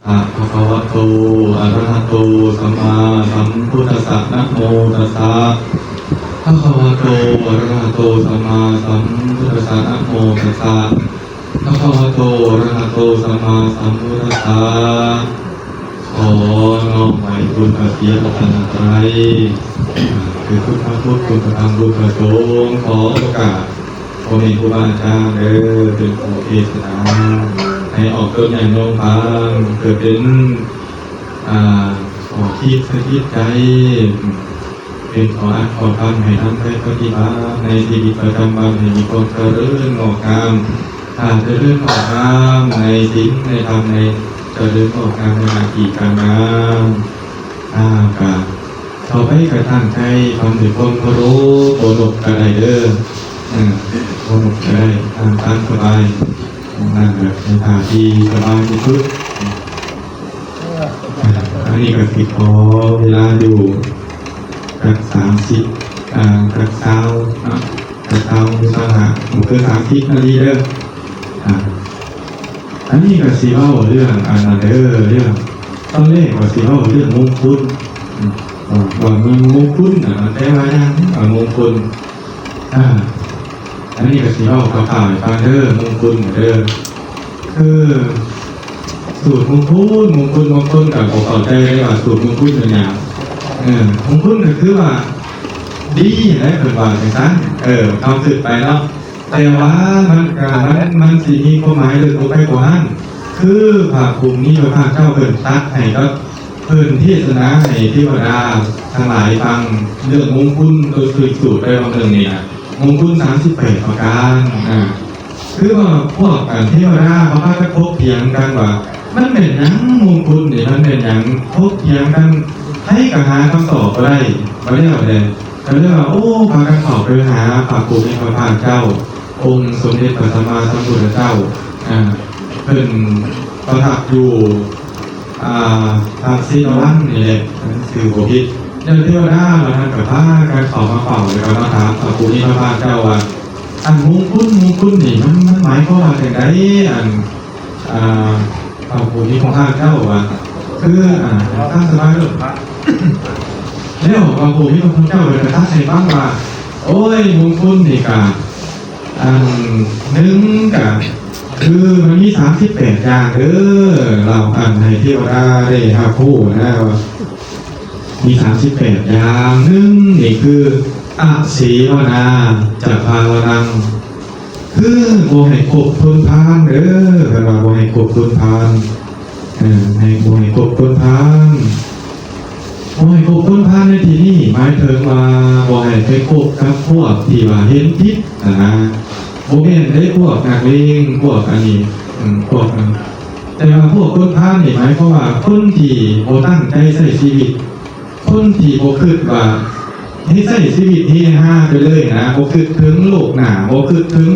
ภะคะวะโต อะระหะโต สัมมาสัมพุทธัสสะ นะโมตัสสะ ภะคะวะโต อะระหะโต สัมมาสัมพุทธัสสะ นะโมตัสสะ ภะคะวะโต อะระหะโต สัมมาสัมพุทธัสสะ ขอน้อมไหว้คุณพระศรีรัตนตรัย คือคุณพระพุทธ คุณพระธรรม คุณพระสงฆ์ ขอโอกาส พ่อแม่ครูบาอาจารย์เด้อ เป็นผู้เทศนา ให้ออกตนญาติโยมฟัง เพื่อเป็น อ่า ข้อคิดสะกิดใจ เป็นข้ออัดข้อธรรม ให้นำไปปฏิบัติในชีวิตประจำวัน ให้มีความเจริญงอกงาม ถ้าเจริญงอกงามในศีลในธรรม ในเจริญงอกงามในหน้าที่การงาน อ่า ก็ ต่อไปก็ตั้งใจฟังด้วยความเคารพ บ่นบก็ได้เด้อ เออ บ่นบก็ได้ นั่งตามสบาย นั่งแบบในท่าที่สบายที่สุด อ่า อันนี้ก็สิขอเวลาอยู่จักสามสิบ อ่า จักซาว อ่า จักซาว หรือซาวห้า บ่เกินสามสิบนาทีเด้อ อ่า อันนี้ก็สิเว้าเรื่องอันนั้นเด้อ เรื่อง ตอนแรกว่าสิเว้าเรื่องมงคล อืม ว่า ว่ามันมงคลน่ะ มันแปลว่าหยัง ว่ามงคล อ่า อันนี้ก็สิเว้าคร่าวๆให้ฟังเด้อ มงคลเด้อ คือ สูตรมงคล มงคล บางคนก็บ่เข้าใจเลยว่าสูตรมงคลเป็นหยัง เออ มงคลก็คือว่า ดีแหละ เพิ่นว่าจั่งซั้น เออ เฮาคิดไปเนาะ แต่ว่ามันก็ มัน มันสิมีความหมายลึกลงไปกว่านั้น คือพระผู้มีพระภาคเจ้าเพิ่นตรัสให้กับ เพิ่นเทศนาให้เทวดาทั้งหลายฟังเรื่องมงคล โดยสูตรไปบางเรื่องนี่นะ มงคลสามสิบแปดประการ อ่า คือว่าพวก อ่า เทวดาเขาพากันถกเถียงกันว่า มันแม่นหยังมงคลนี่ มันแม่นหยัง ถกเถียงกัน ไผก็หาคำตอบบ่ได้ บ่แล้วแหละ ก็เลยว่า โอ้ พากันเข้าไปหาพระผู้มีพระภาคเจ้า องค์สมเด็จพระสัมมาสัมพุทธเจ้า อ่า เพิ่นประทับอยู่ อ่า พระเชตวันนี่แหละ ชื่อบ่ผิด แล้วเทวดาเหล่านั้นก็พากันเข้ามาเฝ้า แล้วก็มาถามพระผู้มีพระภาคเจ้าว่า อันมงคล มงคลนี่มัน มันหมายความว่าจั่งใด อัน อ่า พระผู้มีพระภาคเจ้าว่า คือ อ่า ตามสบายโลด แล้วพระผู้มีพระภาคเจ้าก็ตรัสให้ฟังว่า โอ้ย มงคลนี่ก็ อันหนึ่งก็คือมันมีสามสิบแปดอย่างเด้อ เล่าอันให้เทวดาได้รับรู้นะว่า มีสามสิบแปดอย่าง หนึ่งนี่คือ อเสวนาจะพาลานัง คือบ่ให้คบคนพาลเด้อ เพิ่นว่าบ่ให้คบคนพาล เออ ให้ บ่ให้คบคนพาล บ่ให้คบคนพาลในที่นี้หมายถึงว่าบ่ให้ไปคบกับพวกที่ว่าเห็นผิดหั้นนะ บ่แม่นเด้พวกนักเลง พวกอันนี้ อืม พวกนั้น แต่ว่าพวกคนพาลนี่หมายความว่าคนที่บ่ตั้งใจใช้ชีวิต คนที่บ่คิดว่าให้ใช้ชีวิตเฮฮาไปเลยนะ บ่คิดถึงโลกหน้า บ่คิดถึง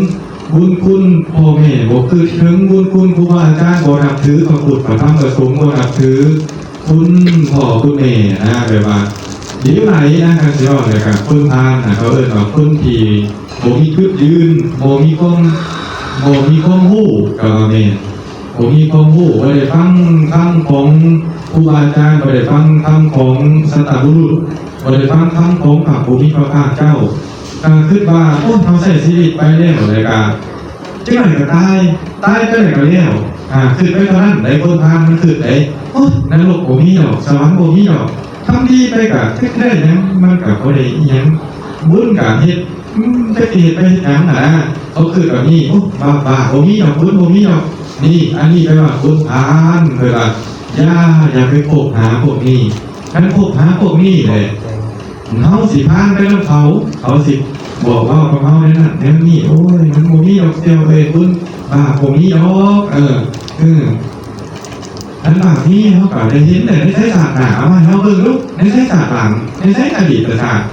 บุญคุณพ่อแม่ บ่คิดถึงบุญคุณครูบาอาจารย์ บ่นับถือพระพุทธ พระธรรม พระสงฆ์ บ่นับถือคุณพ่อคุณแม่นะ แบบว่า หลีกหนีนะ คันสิเว้าแล้วก็คนพาลน่ะ เขาเอิ้นว่าคนที่บ่มีจุดยืน บ่มีความ บ่มีความรู้ ก็ว่าแม่น บ่มีความรู้ บ่ได้ฟังธรรมของครูบาอาจารย์ บ่ได้ฟังธรรมของสัตบุรุษ บ่ได้ฟังธรรมของพระผู้มีพระภาคเจ้า ก็คิดว่า โอ้ เฮาใช้ชีวิตไปแล้ว แล้วก็ จักหน่อยก็ตาย ตายไปแล้วก็แล้ว อ่า คิดไปเท่านั้น ได้คนพาลมันคิดได้ โอ๊ย นรกบ่มีดอก สวรรค์บ่มีดอก ทำดีไปก็จักได้หยัง มันก็บ่ได้อิหยัง บุญก็เฮ็ด อืม จักสิเฮ็ดไปเฮ็ดหยังหั้นนะ เขาคิดแบบนี้ โอ๊ย บาป บาปบ่มีดอก บุญบ่มีดอก นี่ อันนี้แปลว่าคนพาล เพิ่นว่า อย่า อย่าไปคบหาพวกนี้ คันคบหาพวกนี้แหละ เฮาสิผ่านไปนำเขา เขาสิบอกเว้ากับเฮาแนวนั้นแนวนี้ โอ๊ย มันบ่มีดอกเสี่ยวเอ้ย บุญบาปบ่มีดอก เออ เออ คันบาปมี เฮาก็ได้เห็นแหละ ในไสชาติหน้า เอามาให้เฮาเบิ่งดู ในไสชาติหลัง ในไสอดีตชาติ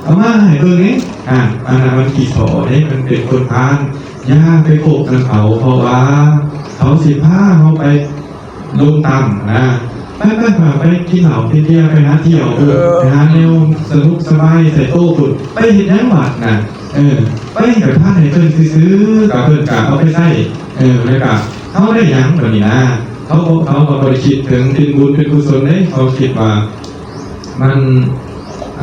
เอามาให้เบิ่งเด้ อ่า อันนั้นมันขี้ถ่อเด้ มันเป็นคนพาล อย่าไปคบนำเขา เพราะว่าเขาสิพาเฮาไป ลงต่ำนะ ไปๆๆ ไปกินเหล้ากินเบียร์ ไปหาเที่ยว เออ ไปหาแนวสนุกสบาย ใส่โต๊ะพุ้น ไปเฮ็ดหยังบัดน่ะ เออ ไปก็พาให้เพิ่นซื่อๆ ก็เพิ่นก็เอาไปใช้ เออ แล้วก็เฮาได้หยังบัดนี้นะ ເຂົາ ເຂົາກໍບໍ່ໄດ້ຄິດເຖິງເປັນບຸນເປັນກຸສົນເດ້ ເຂົາຄິດວ່າມັນ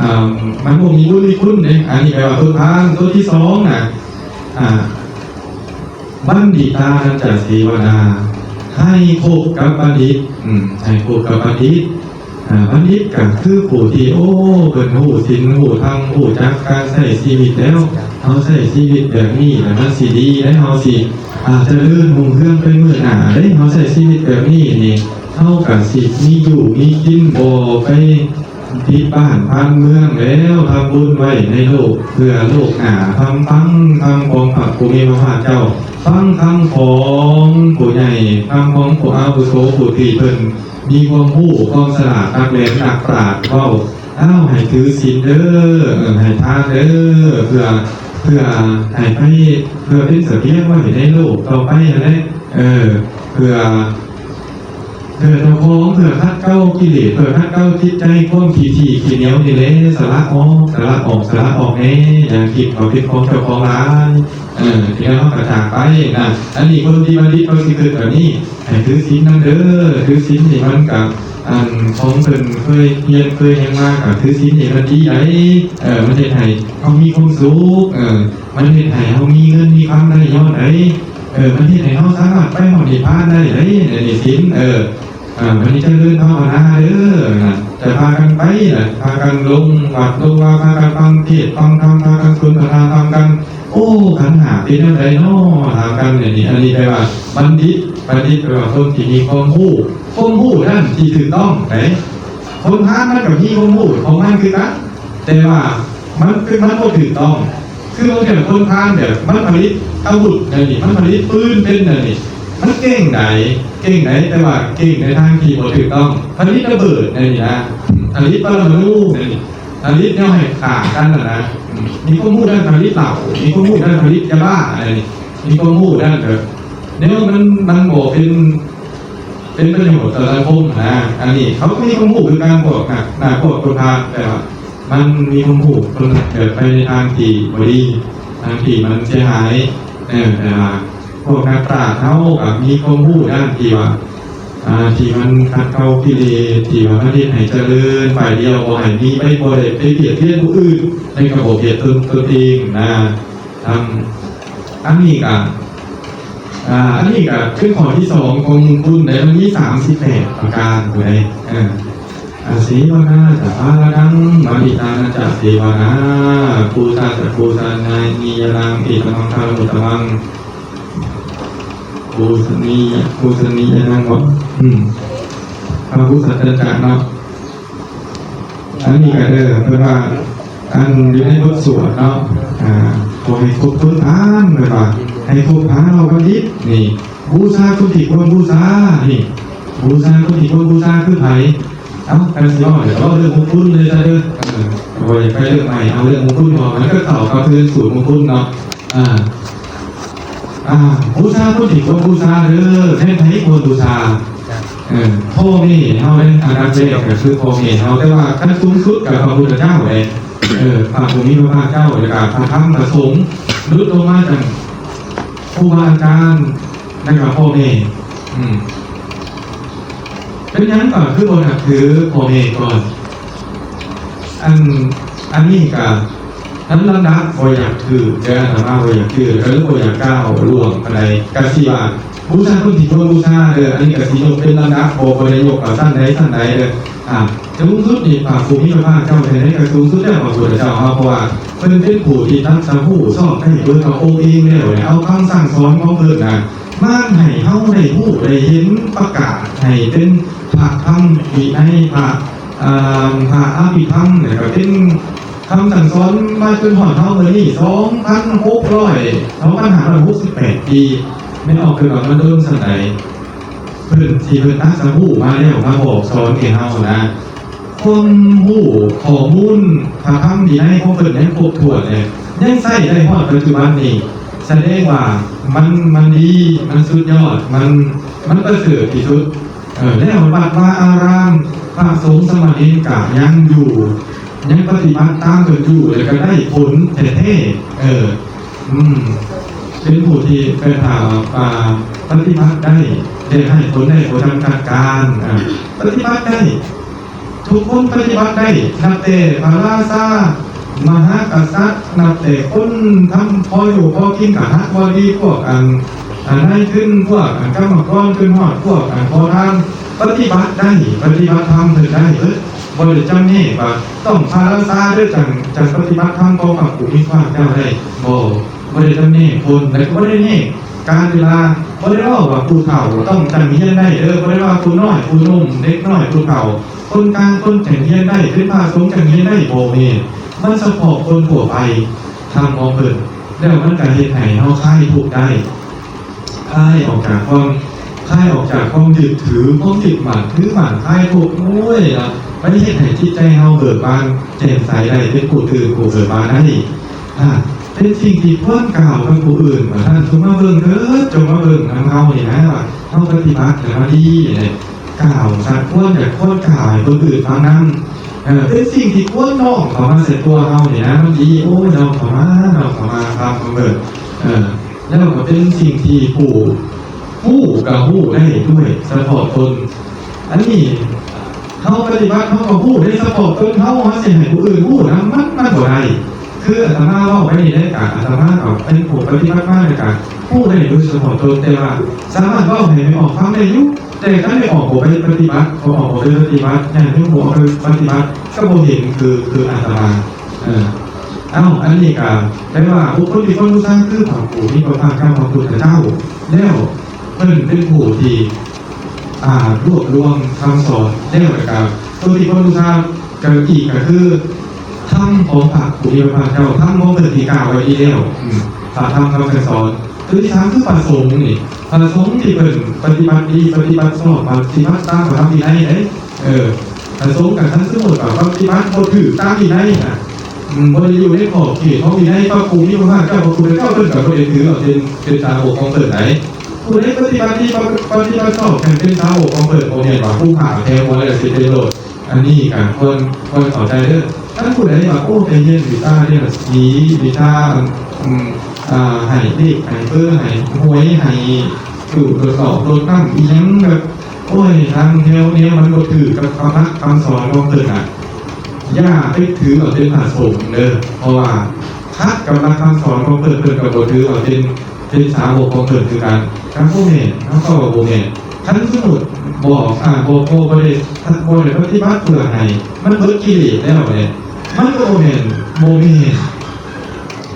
ອ່າ ມັນບໍ່ມີບຸນມີຄຸນເດ້. ອັນນີ້ແປວ່າທົດທານ. ຕົວທີສອງນະ ອ່າ ບັນດິຕານັນຈະເສວະນາ ໃຫ້ຄົບກັບບັນດິດ ອືມ ໃຫ້ຄົບກັບບັນດິດ. ອ່າ ບັນດິດກໍຄືຜູ້ທີ່ ໂອ້ ເພິ່ນຮູ້ສິນຮູ້ທຳ ຮູ້ຈັກການໃຊ້ຊີວິດແລ້ວ ເຮົາໃຊ້ຊີວິດແບບນີ້ແລ້ວມັນຊິດີເດ້ ເຮົາຊິ ອ່າ ຈະເລີນຮຸ່ງເຮືອງໄປມື້ໜ້າເດ້ ເຮົາໃຊ້ຊີວິດແບບນີ້ນີ້ ເຮົາກໍຊິມີຢູ່ມີກິນ ບໍ່ໄປຜິດບ້ານຜ່ານເມືອງແລ້ວ ທຳບຸນໄວ້ໃນໂລກ ເພື່ອໂລກໜ້າ ຟັງ ຟັງຄຳຂອງພະຜູ້ມີພະພາກເຈົ້າ ຟັງຄຳຂອງຜູ້ໃຫຍ່ ຄຳຂອງຜູ້ອາວຸໂສ ຜູ້ທີ່ເພິ່ນ ມີຄວາມຮູ້ຄວາມສະຫຼາດ ນັກແຫຼມນັກປາດເວົ້າ ອ້າວ ໃຫ້ຖືສິນເດີ ເອີ ໃຫ້ທານເດີ ເພື່ອ ເພື່ອໃຫ້ໄປ ເພື່ອເປັນສະບຽງໄວ້ໃນໂລກຕໍ່ໄປຫັ້ນແຫຼະ ເອີ ເພື່ອ ເພື່ອເຈົ້າຂອງ ເພື່ອຂັດເກົາກິເລດ ເພື່ອຂັດເກົາຈິດໃຈ ຄວາມຂີ້ຖີ້ຂີ້ໜຽວນີ້ແຫຼະ ສະຫຼະອອກ ສະຫຼະອອກ ສະຫຼະອອກແດ່ ຢ່າຄິດວ່າເປັນຂອງເຈົ້າຂອງຫຼາຍ ເອີ ທີ່ແລ້ວເຮົາກໍຈາກໄປນະ. ອັນນີ້ຄົນທີ່ບັນດິດເຂົາຊິຄິດແບບນີ້ ໃຫ້ຖືສິນນຳເດີ ຖືສິນນີ້ມັນກະ ອັນ ຂອງເພິ່ນເຄີຍຮຽນເຄີຍຫຍັງມາ ກະຖືສິນນີ້ມັນດີໃດ໋ ເອີ ມັນເຮັດໃຫ້ເຮົາມີຄວາມສຸກ ເອີ ມັນເຮັດໃຫ້ເຮົາມີເງິນມີຄຳໄດ້ຍ້ອນໃດ ເອີ ມັນເຮັດໃຫ້ເຮົາສາມາດໄປຮອດນິບພານໄດ້ໃດ໋ ໃນນີ້ສິນ ເອີ ອ່າ ວັນນີ້ຈະເລີນພາວະນາເດີນະ ຈະພາກັນໄປນະ ພາກັນລົງວັດລົງວາ ພາກັນຟັງເທດຟັງທຳ ພາກັນສົນທະນາທຳກັນ ໂອ້ ຂັນຫ້າເປັນແນວໃດນໍ ຖາມກັນ ອັນນີ້ ອັນນີ້ແປວ່າບັນດິດ ບັນດິດແປວ່າຄົນທີ່ມີຄວາມຮູ້ ຄວາມຮູ້ດ້ານທີ່ຖືກຕ້ອງເດ້. ຄົນພານມັນກໍມີຄວາມຮູ້ຂອງມັນຄືກັນ ແຕ່ວ່າມັນ ມັນບໍ່ຖືກຕ້ອງ ຄືບາງເທື່ອຄົນພານແບບມັນຜະລິດອາວຸດແນວນີ້ ມັນຜະລິດປືນເປັນແນວນີ້ ມັນເກັ່ງໃດ ເກັ່ງໃດ ແຕ່ວ່າເກັ່ງໃນທາງທີ່ບໍ່ຖືກຕ້ອງ ຜະລິດລະເບີດແນວນີ້ນະ ຜະລິດປະລະມະນູແນວນີ້ ຜະລິດແນວໃຫ້ຂ້າກັນຫັ້ນນະ ມີຄວາມຮູ້ດ້ານຜະລິດເຫຼົ້າ ມີຄວາມຮູ້ດ້ານຜະລິດຢາບ້າ ອັນນີ້ ມີຄວາມຮູ້ດ້ານແບບ ແນວມັນ ມັນບໍ່ເປັນ ເປັນປະໂຫຍດຕໍ່ສັງຄົມນະ ອັນນີ້ເຂົາກໍມີຄວາມຮູ້ຄືກັນ ພວກນັກ ນັກ ພວກຄົນພານ ແຕ່ວ່າມັນມີຄວາມຮູ້ຄົນແບບໄປໃນທາງທີ່ບໍ່ດີ ທາງທີ່ມັນເສຍຫາຍ ເອີ ແຕ່ວ່າພວກນັກປາດເຮົາກໍມີຄວາມຮູ້ດ້ານທີ່ວ່າ ອ່າ ທີ່ມັນຂັດເກົາກິເລດ ທີ່ວ່າມັນເຮັດໃຫ້ຈະເລີນຝ່າຍດຽວ ບໍ່ໃຫ້ມີໄປ ບໍ່ໄດ້ໄປບຽດບຽນຜູ້ອື່ນ ໃນກະບອກບຽດຕົນ ຕົນເອງນະ ອາ ອັນນີ້ກະ ອ່າ ອັນນີ້ກະເປັນຂໍ້ທີສອງຂອງມຸງຄຸນໃດ໋ ມັນມີສາມສິບແປດປະການພຸ້ນໃດ໋ ເອີ ອາ ເສວະນາຈະພາລະນັງ ມະນິຕານັນຈະເສວະນາ ປູຊາຈະປູຊານາຍນີຍະນັງ ເອຕະມັງຄາລະມຸດຕະມັງ ປູຊະນີຍະ ປູຊະນີຍະນັງເນາະ ອືມ ພະພູຊາຈັນຈະເນາະ ອັນນີ້ກະເດີ ເພິ່ນວ່າ ອັນຢູ່ໃນບົດສວດເນາະ ອ່າ ຂໍໃຫ້ຄົບຄົນພານ ເພິ່ນວ່າ ໃຫ້ຄົບພານເຫຼົ່າບັນດິດ ນີ້ ບູຊາຄົນທີ່ຄວນບູຊາ ນີ້ ບູຊາຄົນທີ່ຄວນບູຊາຄືໃຜ? ເອົ້າ ຄັນຊິເວົ້າ ເວົ້າເລື່ອງມຸງຄຸນເລີຍຊະເດີ ເອີ ບໍ່ຢາກໄປເລື່ອງໃໝ່ ເອົາເລື່ອງມຸງຄຸນເວົ້າ ມັນກໍເຂົ້າກັບເລື່ອງສູດມຸງຄຸນເນາະ ອ່າ ອ່າ ບູຊາຄົນທີ່ຄວນບູຊາເດີ ແມ່ນໃຜຄວນບູຊາ? ເອີ ພໍ່ແມ່ເຮົາເດ້ ອັນດັບແລກກໍຄືພໍ່ແມ່ເຮົາ ແຕ່ວ່າຂັ້ນສູງສຸດກໍພະພຸດທະເຈົ້າເດ້ ເອີ ພະຜູ້ມີພະພາກເຈົ້າ ແລ້ວກໍພະທຳພະສົງ ຫຼຸດລົງມາຈາກຄູບາອາຈານ ແລ້ວກໍພໍ່ແມ່ ອືມ ເປັນຫຍັງກໍຄືບໍ່ນັບຖືພໍ່ແມ່ກ່ອນ? ອັນ ອັນນີ້ກະ ອັນລຳດັບບໍ່ຢາກຖືກເດີ ອາດຕະມາບໍ່ຢາກຖືກ ກໍເລີຍບໍ່ຢາກກ້າວລ່ວງປານໃດ ກະຊິວ່າບູຊາຄົນທີ່ຄວນບູຊາເດີ ອັນນີ້ກະຊິຍົກເປັນລຳດັບ ບໍ່ ບໍ່ໄດ້ຍົກວ່າຊັ້ນໃດຊັ້ນໃດເດີ ອ່າ ສູງສຸດນີ້ພະຜູ້ມີພະພາກເຈົ້າແທ້ໃດກະສູງສຸດແລ້ວ ພະພຸດທະເຈົ້າເຮົາ ເພາະວ່າເພິ່ນເປັນຜູ້ທີ່ຕັດສະຮູ້ຊອບໃຫ້ເບີຂອງອົງເອງແລ້ວ ເອົາຄຳສັ່ງສອນຂອງເພິ່ນນະ ມາໃຫ້ເຮົາໄດ້ຮູ້ໄດ້ເຫັນ ປະກາດໃຫ້ເປັນພະທຳວິໄນ ພະ ອ່າ ພະອະພິທຳ ແລ້ວກໍເປັນຄຳສັ່ງສອນມາຈົນຮອດເຮົາມື້ນີ້ ສອງພັນຫົກຮ້ອຍ ສອງພັນຫ້າຮ້ອຍຫົກສິບແປດປີ ແມ່ນອອກເກີດອອກມາດົນສ່ຳໃດ ເພິ່ນທີ່ເພິ່ນຕັດສະຮູ້ມາແລ້ວ ມາບອກສອນແກ່ເຮົານະ ຄວາມຮູ້ຂໍ້ມູນພະທຳວິໄນຂອງເພິ່ນຍັງຄົບຖ້ວນ ແລະ ຍັງໃຊ້ໄດ້ຮອດປັດຈຸບັນນີ້ ສະແດງວ່າມັນ ມັນດີ ມັນສຸດຍອດ ມັນ ມັນປະເສີດທີ່ສຸດ ເອີ ແລ້ວວັດວາອາຣາມ ພະສົງສາມະເນນກະຍັງຢູ່ ຍັງປະຕິບັດຕາມເພິ່ນຢູ່ ແລ້ວກະໄດ້ຜົນແທ້ໆ ເອີ ອືມ ເປັນຜູ້ທີ່ ເປັນພະ ອ່າ ປະຕິບັດໄດ້ ແລະ ໃຫ້ຜົນໄດ້ບໍ່ຈຳກັດການ. ອາ ປະຕິບັດໄດ້ ທຸກຄົນປະຕິບັດໄດ້ ນັບແຕ່ພະລາຊາ ມະຫາກະສັດ ນັບແຕ່ຄົນທຳພໍຢູ່ພໍກິນ ຄະຫະບໍດີ ພວກອັນ ອັນນາຍທຶນ ພວກອັນກຳມະກອນ ຈົນຮອດພວກອັນຂໍທານ ປະຕິບັດໄດ້ ປະຕິບັດທຳເພິ່ນໄດ້ເບິດ. ບໍ່ໄດ້ຈຳແນກວ່າຕ້ອງພະລາຊາເດີ ຈັ່ງ ຈັ່ງປະຕິບັດທຳຂອງພະຜູ້ມີພະພາກເຈົ້າໄດ້ ບໍ່ ບໍ່ໄດ້ຈຳແນກຄົນ ແລະ ກໍບໍ່ໄດ້ແຍກການເວລາ ບໍ່ໄດ້ເວົ້າວ່າຜູ້ເຖົ້າຕ້ອງຈັ່ງຮຽນໄດ້ເດີ ບໍ່ໄດ້ວ່າຜູ້ນ້ອຍ ຜູ້ໜຸ່ມ ເດັກນ້ອຍ ຜູ້ເຖົ້າ ຄົນກາງ ຄົນຈັ່ງຮຽນໄດ້ ເປັນພະສົງຈັ່ງຮຽນໄດ້ ບໍ່ແມ່ນ. ມັນສະເພາະຄົນທົ່ວໄປ ທຳຂອງເພິ່ນ ແລ້ວມັນກໍເຮັດໃຫ້ເຮົາຄາຍທຸກໄດ້ ຄາຍອອກຈາກຄວາມ ຄາຍອອກຈາກຄວາມຍຶດຖື ຄວາມຍຶດໝັ້ນຖືໝັ້ນ ຄາຍທຸກ. ໂອ້ຍ ມັນເຮັດໃຫ້ຈິດໃຈເຮົາເບີກບານແຈ່ມໃສໄດ້ ເປັນຜູ້ຕື່ນຜູ້ເບີກບານໄດ້. ອາ ເປັນສິ່ງທີ່ຄວນກ່າວກັບຜູ້ອື່ນວ່າ ທ່ານຈົ່ງມາເບິ່ງເທີດ ຈົ່ງມາເບິ່ງນຳເຮົານີ້ນະ ວ່າເຮົາປະຕິບັດແລ້ວມັນດີ. ກ່າວ ສັກຄວນ ຢາກຄວນກ່າວໃຫ້ຄົນອື່ນຟັງນຳ. ເອີ ເປັນສິ່ງທີ່ຄວນນ້ອມເຂົ້າມາໃສ່ຕົວເຮົານີ້ນະ ມັນດີ. ໂອ້ຍ ນ້ອມເຂົ້າມາ ນ້ອມເຂົ້າມາ ຟັງເບິ່ງ. ເອີ ແລ້ວກໍເປັນສິ່ງທີ່ຜູ້ຮູ້ກໍຮູ້ໄດ້ດ້ວຍສະເພາະຕົນ. ອັນນີ້ເຮົາປະຕິບັດ ເຮົາກໍຮູ້ໄດ້ສະເພາະຕົນເຮົາ ເຮົາຊິໃຫ້ຜູ້ອື່ນຮູ້ນຳ ມັນ ມັນບໍ່ໄດ້. ຄືອາດຕະມາເວົ້າໄປນີ້ແຫຼະ ອາດຕະມາກໍເປັນຜູ້ປະຕິບັດມາ ແລ້ວກໍຮູ້ໄດ້ໂດຍສະເພາະຕົນ ແຕ່ວ່າສາມາດເວົ້າໃຫ້ແມ່ອອກຟັງໄດ້ຢູ່. ແຕ່ຄັນໄດ້ອອກບໍ່ໄປປະຕິບັດ ບໍ່ອອກບໍ່ໄປປະຕິບັດ ຍາດໂຍມບໍ່ອອກໄປປະຕິບັດ ກໍບໍ່ເຫັນຄື ຄືອາດຕະມາ. ເອີ ເອົ້າ ອັນນີ້ກໍແປວ່າບຸກຄົນທີ່ຄວນບູຊາຄືພະຜູ້ມີພະພາກເຈົ້າ ພະພຸດທະເຈົ້າ ແລ້ວເພິ່ນເປັນຜູ້ທີ່ ອ່າ ລວບລວມຄຳສອນ ແລ້ວກໍຕົວທີ່ຄວນບູຊາ ກໍອີກກໍຄືທຳຂອງພະຜູ້ມີພະພາກເຈົ້າ ທຳຂອງເພິ່ນທີ່ກ່າວໄວ້ດີແລ້ວ ອາ ພະທຳຄຳສັ່ງສອນ. ຕົວທີ່ສາມຄືພະສົງນີ້ ພະສົງທີ່ເພິ່ນປະຕິບັດດີ ປະຕິບັດຊອບ ປະຕິບັດຕາມພະທຳວິໄນເດ້. ເອີ ພະສົງກໍຄັນສົມມຸດວ່າປະຕິບັດບໍ່ຖືກຕາມວິໄນນະ ອືມ ບໍ່ໄດ້ຢູ່ໃນຂອບເຂດຂອງວິໄນ ພະຜູ້ມີພະພາກເຈົ້າ ພະພຸດທະເຈົ້າ ເພິ່ນກໍບໍ່ໄດ້ຖືເອົາເປັນ ເປັນສາວົກຂອງເພິ່ນໃດ. ຜູ້ໃດປະຕິບັດດີ ປະ ປະຕິບັດຊອບ ແມ່ນເປັນສາວົກຂອງເພິ່ນ ບໍ່ແມ່ນວ່າຜູ້ພາກແຖວຫົວແລ້ວຊິເປັນໂລດ. ອັນນີ້ກໍຄວນ ຄວນເຂົ້າໃຈເດີ. ຄັນຜູ້ໃດວ່າ ໂອ້ ໄປຮຽນວິຊາເລກະສີ ວິຊາ ອືມ ອ່າ ໃຫ້ເລກໃຫ້ເບີ ໃຫ້ຫວຍ ໃຫ້ຕູ້ໂດດອອກໂດດນຳອີ່ຫຍັງ ແບບ ໂອ້ຍ ທາງແນວ ແນວມັນບໍ່ຖືກກັບຄຳ ຄຳສອນຂອງເພິ່ນນະ ຢ່າໄປຖືເອົາເປັນພະສົງເດີ. ເພາະວ່າຂັດກັບຫຼັກຄຳສອນຂອງເພິ່ນ ເພິ່ນກໍບໍ່ຖືເອົາເປັນ ເປັນສາວົກຂອງເພິ່ນຄືກັນ. ຄັນບໍ່ແມ່ນ ເຮົາກໍວ່າບໍ່ແມ່ນ. ຄັນສົມມຸດບອກ ອ່າ ບໍ່ ບໍ່ ບໍ່ໄດ້ ບໍ່ໄດ້ປະຕິບັດເພື່ອໃຫ້ມັນເບິດກິເລດແລ້ວແຫຼະ ມັນກໍບໍ່ແມ່ນ ບໍ່ແມ່ນ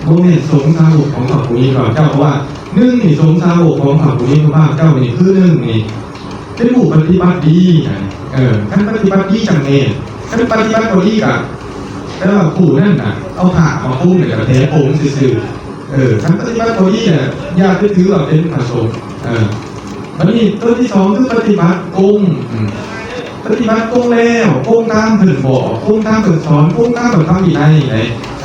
ບໍ່ແມ່ນສົງສາວົກຂອງພະຜູ້ມີພະພາກເຈົ້າ. ເພາະວ່າ ໜຶ່ງ ນີ້ສົງສາວົກຂອງພະຜູ້ມີພະພາກເຈົ້ານີ້ ຄື ໜຶ່ງ ນີ້ ເປັນຜູ້ປະຕິບັດດີນະ. ເອີ ຄັນປະຕິບັດດີຈັ່ງແມ່ນ ຄັນປະຕິບັດບໍ່ດີກະ ແປວ່າຜູ້ນັ້ນນະ ເອົາຜ້າມາຄຸມ ແລ້ວກະແຖຜົມຊື່ໆ. ເອີ ຄັນປະຕິບັດບໍ່ດີນະ ຢ່າໄປຖືວ່າເປັນພະສົງ. ເອີ ບັດນີ້ຕົວທີສອງຄືປະຕິບັດກົງ. ອືມ ປະຕິບັດກົງແລ້ວ ກົງຕາມເພິ່ນບອກ ກົງຕາມເພິ່ນສອນ ກົງຕາມພະທຳວິໄນໃດ.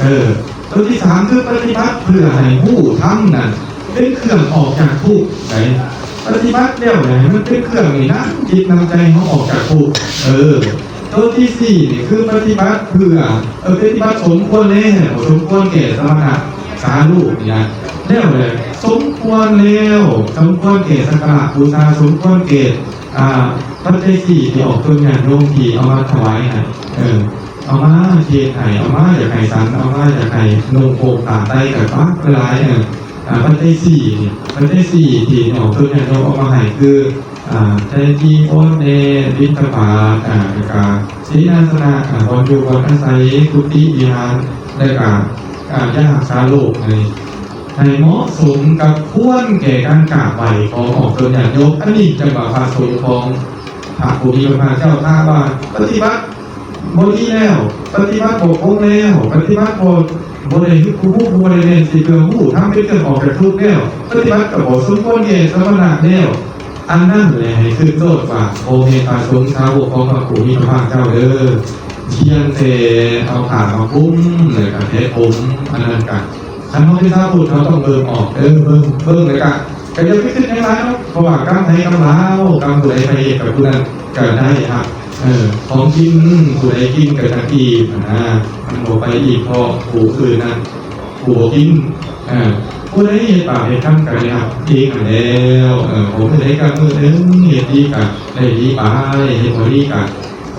ເອີ ຕົວທີສາມຄືປະຕິບັດເພື່ອໃຫ້ຮູ້ທຳນັ້ນເປັນເຄື່ອງອອກຈາກທຸກໃດ. ປະຕິບັດແລ້ວໃດ ໃຫ້ມັນເປັນເຄື່ອງນີ້ນຳຈິດນຳໃຈເຮົາອອກຈາກທຸກ. ເອີ ຕົວທີສີ່ນີ້ຄືປະຕິບັດເພື່ອ ເອີ ປະຕິບັດສົມຄວນແລ້ວ ສົມຄວນແກ່ສະມະນະສາລູກນີ້ນະ ແລ້ວແຫຼະ ສົມຄວນແລ້ວ ສົມຄວນແກ່ສັກກາລະບູຊາ ສົມຄວນແກ່ ອ່າ ປັດໄຈສີ່ທີ່ອອກຕົນຍາດໂຍມທີ່ເອົາມາຖວາຍໃຫ້ ເອີ ເອົາມາເຮັດໃຫ້ ເອົາມາຢາກໃຫ້ສັນ ເອົາມາຢາກໃຫ້ນຸ່ງໂພມຜ້າໄຕກໍປັກຫຼາຍ. ເອີ ອ່າ ປັດໄຈສີ່ນີ້ ປັດໄຈສີ່ທີ່ອອກຕົນຍາດໂຍມເອົາມາໃຫ້ຄື ອ່າ ໄຕຈີວອນແດ່ ບິນທະບາດ ອ່າ ແລ້ວກະເສນາສະນະ ອ່າ ບ່ອນຢູ່ບ່ອນອາໄສ ກຸຕິວິຫານ ແລ້ວກະ ອ່າ ຢາຮັກສາໂລກໃຫ້ ໃຫ້ເໝາະສົມກັບຄວນແກ່ການກາບໄຫວ້ຂອງອອກຕົນຍາດໂຍມ. ອັນນີ້ຈັ່ງວ່າພະສົງຂອງພະຜູ້ມີພະພາກເຈົ້າ. ຖ້າວ່າປະຕິບັດ ບໍ່ດີແລ້ວ ປະຕິບັດບໍ່ຄົງແລ້ວ ປະຕິບັດບໍ່ ບໍ່ໄດ້ຮູ້ ບໍ່ໄດ້ແມ່ນຊິເພື່ອຮູ້ທຳເປັນເຄື່ອງອອກຈາກທຸກແລ້ວ ປະຕິບັດກໍບໍ່ສົມຄວນແກ່ສະມະນະແລ້ວ ອັນນັ້ນແຫຼະໃຫ້ຄິດໂລດວ່າບໍ່ແມ່ນພະສົງສາວົກຂອງພະຜູ້ມີພະພາກເຈົ້າເດີ. ພຽງແຕ່ເອົາຜ້າມາຄຸມ ແລ້ວກໍແຖຜົມ ອັນນັ້ນກະ ຄັນເຮົາເປັນຊາວພຸດ ເຮົາຕ້ອງເບິ່ງອອກເດີ ເບິ່ງ ເບິ່ງແລ້ວກະ ກໍຢ່າໄປຄິດຫຍັງຫຼາຍເນາະ ເພາະວ່າກຳໃຜກຳລາວ ກຳຜູ້ໃດໃຜເຮັດກັບຜູ້ນັ້ນກໍໄດ້ຮັບ ເອີ ຂອງກິນ ຜູ້ໃດກິນກໍຈັກອີ່ມຫັ້ນນະ ມັນບໍ່ໄປອີ່ມເພາະຜູ້ອື່ນນະ ຜູ້ບໍ່ກິນ ເອີ ຜູ້ ຜູ້ໃດເຮັດບາບເຮັດກຳກໍໄດ້ຮັບອີກຫັ້ນແລ້ວ. ເອີ ຜູ້ໃດກໍມື້ໜຶ່ງເຮັດດີກໍໄດ້ດີໄປ, ເຮັດບໍ່ດີກໍ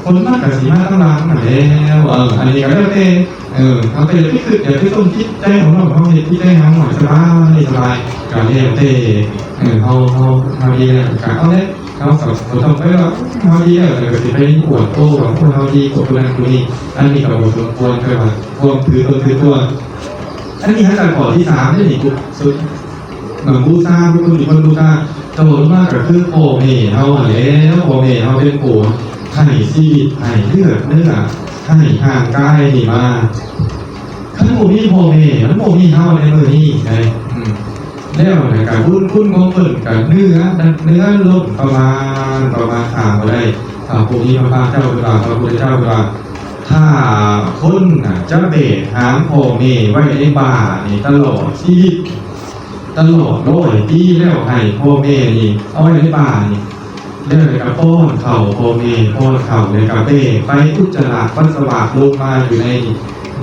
ຜົນມັນກໍຊິມາຕາມຫຼັງຫັ້ນແລ້ວ. ເອີ ອັນນີ້ກໍແລ້ວແຕ່ ເອີ ເຮົາກໍຢ່າໄປຄິດ ຢ່າໄປສົນຈິດໃຈຂອງເຮົາ, ເຮົາເຮັດຈິດໃຈເຮົາໃຫ້ສະບາຍ ສະບາຍ ກໍແລ້ວແຕ່ ເອີ ເຮົາ ເຮົາ ເຮົາດີແລ້ວກໍເອົາແຫຼະ. ເຮົາກໍບໍ່ຕ້ອງໄປວ່າເຮົາດີແລ້ວ ແລ້ວກໍຊິໄປອວດໂອ້ວ່າ ໂອ້ ເຮົາດີກວ່າຜູ້ນັ້ນຜູ້ນີ້. ອັນນີ້ກໍບໍ່ສົມຄວນ ແປວ່າຄວາມຖືຕົນຖືຕົວ. ອັນນີ້ຮະ ກໍຂໍ້ທີສາມເດ້ນີ້ ສຸດ ມາບູຊາ ບຸກຄົນທີ່ເພິ່ນບູຊາ ຕໍ່ລົງມາກໍຄືພໍ່ແມ່ເຮົາຫັ້ນແຫຼະ. ພໍ່ແມ່ເຮົາເປັນຜູ້ໃຫ້ຊີວິດ ໃຫ້ເລືອດເນື້ອ ໃຫ້ຮ່າງກາຍນີ້ມາ. ຄັນບໍ່ມີພໍ່ແມ່ ມັນບໍ່ມີເຮົາໃນມື້ນີ້ໄດ໋. ອືມ ແລ້ວນະ ກະບຸນຄຸນຂອງເພິ່ນກະເໜືອ ເໜືອລົ້ນປະມານ ປະມານຫາບໍ່ໄດ້. ພະຜູ້ມີພະພາກເຈົ້າເພິ່ນວ່າ ພະພຸດທະເຈົ້າເພິ່ນວ່າ ຖ້າຄົນນະຈະແບກຫາງພໍ່ແມ່ໄວ້ໃນບ່ານີ້ຕະຫຼອດຊີວິດ ຕະຫຼອດຮ້ອຍປີແລ້ວ ໃຫ້ພໍ່ແມ່ນີ້ເອົາໄວ້ໃນບ່ານີ້ ແລ້ວກໍປ້ອນເຂົ້າພໍ່ແມ່ ປ້ອນເຂົ້າ ແລ້ວກໍແບກໄປອຸດຈະລະປັດສະວະລົງມາຢູ່ໃນ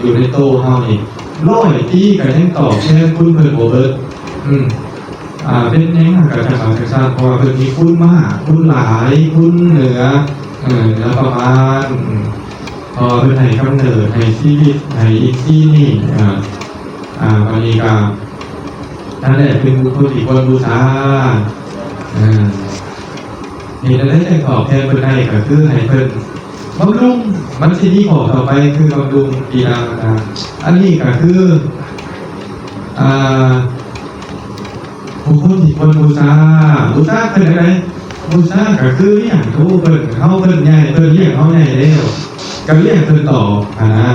ຢູ່ໃນໂຕເຮົານີ້ ຮ້ອຍປີກໍຍັງຕອບແທນຄຸນເພິ່ນບໍ່ເບິດ. ອືມ ອ່າ ເປັນຫຍັງກໍຈັ່ງວ່າຈັ່ງຊັ້ນ ເພາະວ່າເພິ່ນມີຄຸນມະຫາຄຸນຫຼາຍ ຄຸນເໜືອ ເອີ ເໜືອປະມານ. ອືມ ເພາະວ່າເພິ່ນໃຫ້ກຳເນີດ ໃຫ້ຊີວິດ ໃຫ້ອິນຊີນີ້ ອ່າ ອ່າ ບາດນີ້ກໍ ນັ້ນແຫຼະ ເປັນບຸກຄົນທີ່ຄວນບູຊາ. ເອີ ເຮັດແນວໃດຈັ່ງຕອບແທນເພິ່ນໄດ້ ກໍຄືໃຫ້ເພິ່ນບຳລຸງ. ມັນຊິມີຂໍ້ຕໍ່ໄປຄືບຳລຸງບິດາມານດາ. ອັນນີ້ກໍຄື ອ່າ ບຸກຄົນທີ່ຄວນບູຊາ. ບູຊາຄືແນວໃດ? ບູຊາກໍຄືລ້ຽງດູເພິ່ນ. ເຮົາ ເພິ່ນໃຫຍ່ ເພິ່ນລ້ຽງເຮົາໃຫຍ່ແລ້ວ ກໍລ້ຽງເພິ່ນຕອບຫັ້ນນະ.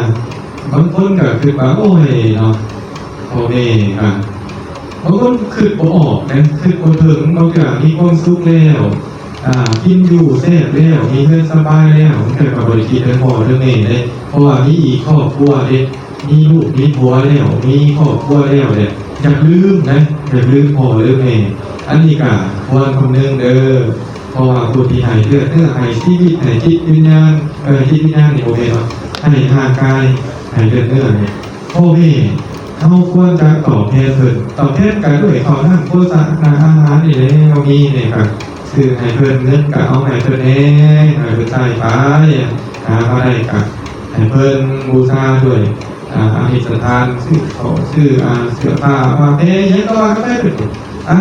ບາງຄົນກໍຄິດວ່າ ໂອ້ຍເນາະ ພໍ່ແມ່ກໍ ບາງຄົນຄິດບໍ່ອອກເດ້ ຄິດບໍ່ເຖິງ. ບາງເທື່ອມີຄວາມສຸກແລ້ວ ອ່າ ກິນຢູ່ແຊບແລ້ວ ມີເຮືອນສະບາຍແລ້ວ ມັນກໍບໍ່ໄດ້ຄິດເຖິງພໍ່ເຖິງແມ່ເດ້ ເພາະວ່າມີອີກຄອບຄົວເດ້ ມີລູກມີຜົວແລ້ວ ມີຄອບຄົວແລ້ວແຫຼະ ຢາກລືມນະ ຢາກລືມພໍ່ລືມແມ່. ອັນນີ້ກໍຄວນຄຳນຶງເດີ້ ເພາະວ່າຜູ້ທີ່ໃຫ້ເລືອດເນື້ອ ໃຫ້ຊີວິດ ໃຫ້ຈິດວິນຍານ ເອີ ຈິດວິນຍານນີ້ບໍ່ແມ່ນເນາະ ໃຫ້ຮ່າງກາຍ ໃຫ້ເລືອດເນື້ອນີ້ ພໍ່ແມ່ ເຮົາຄວນຈະຕອບແທນເພິ່ນ ຕອບແທນກັນດ້ວຍເຂົ້ານ້ຳໂພຊະນາອາຫານນີ້ແຫຼະ ເຮົາມີນີ້ກໍຊື້ໃຫ້ເພິ່ນ ເງິນກໍເອົາໃຫ້ເພິ່ນແດ່ ໃຫ້ເພິ່ນໃຊ້ໄປ ຫາມາໄດ້ກໍໃຫ້ເພິ່ນບູຊາດ້ວຍ ອ່າ ອາມິດສະຖານ ຊື້ເຂົ້າ ຊື້ ອ່າ ເສື້ອຜ້າຜ້າແພຫຍັງກໍວ່າກັນໄປ. ອ່ະ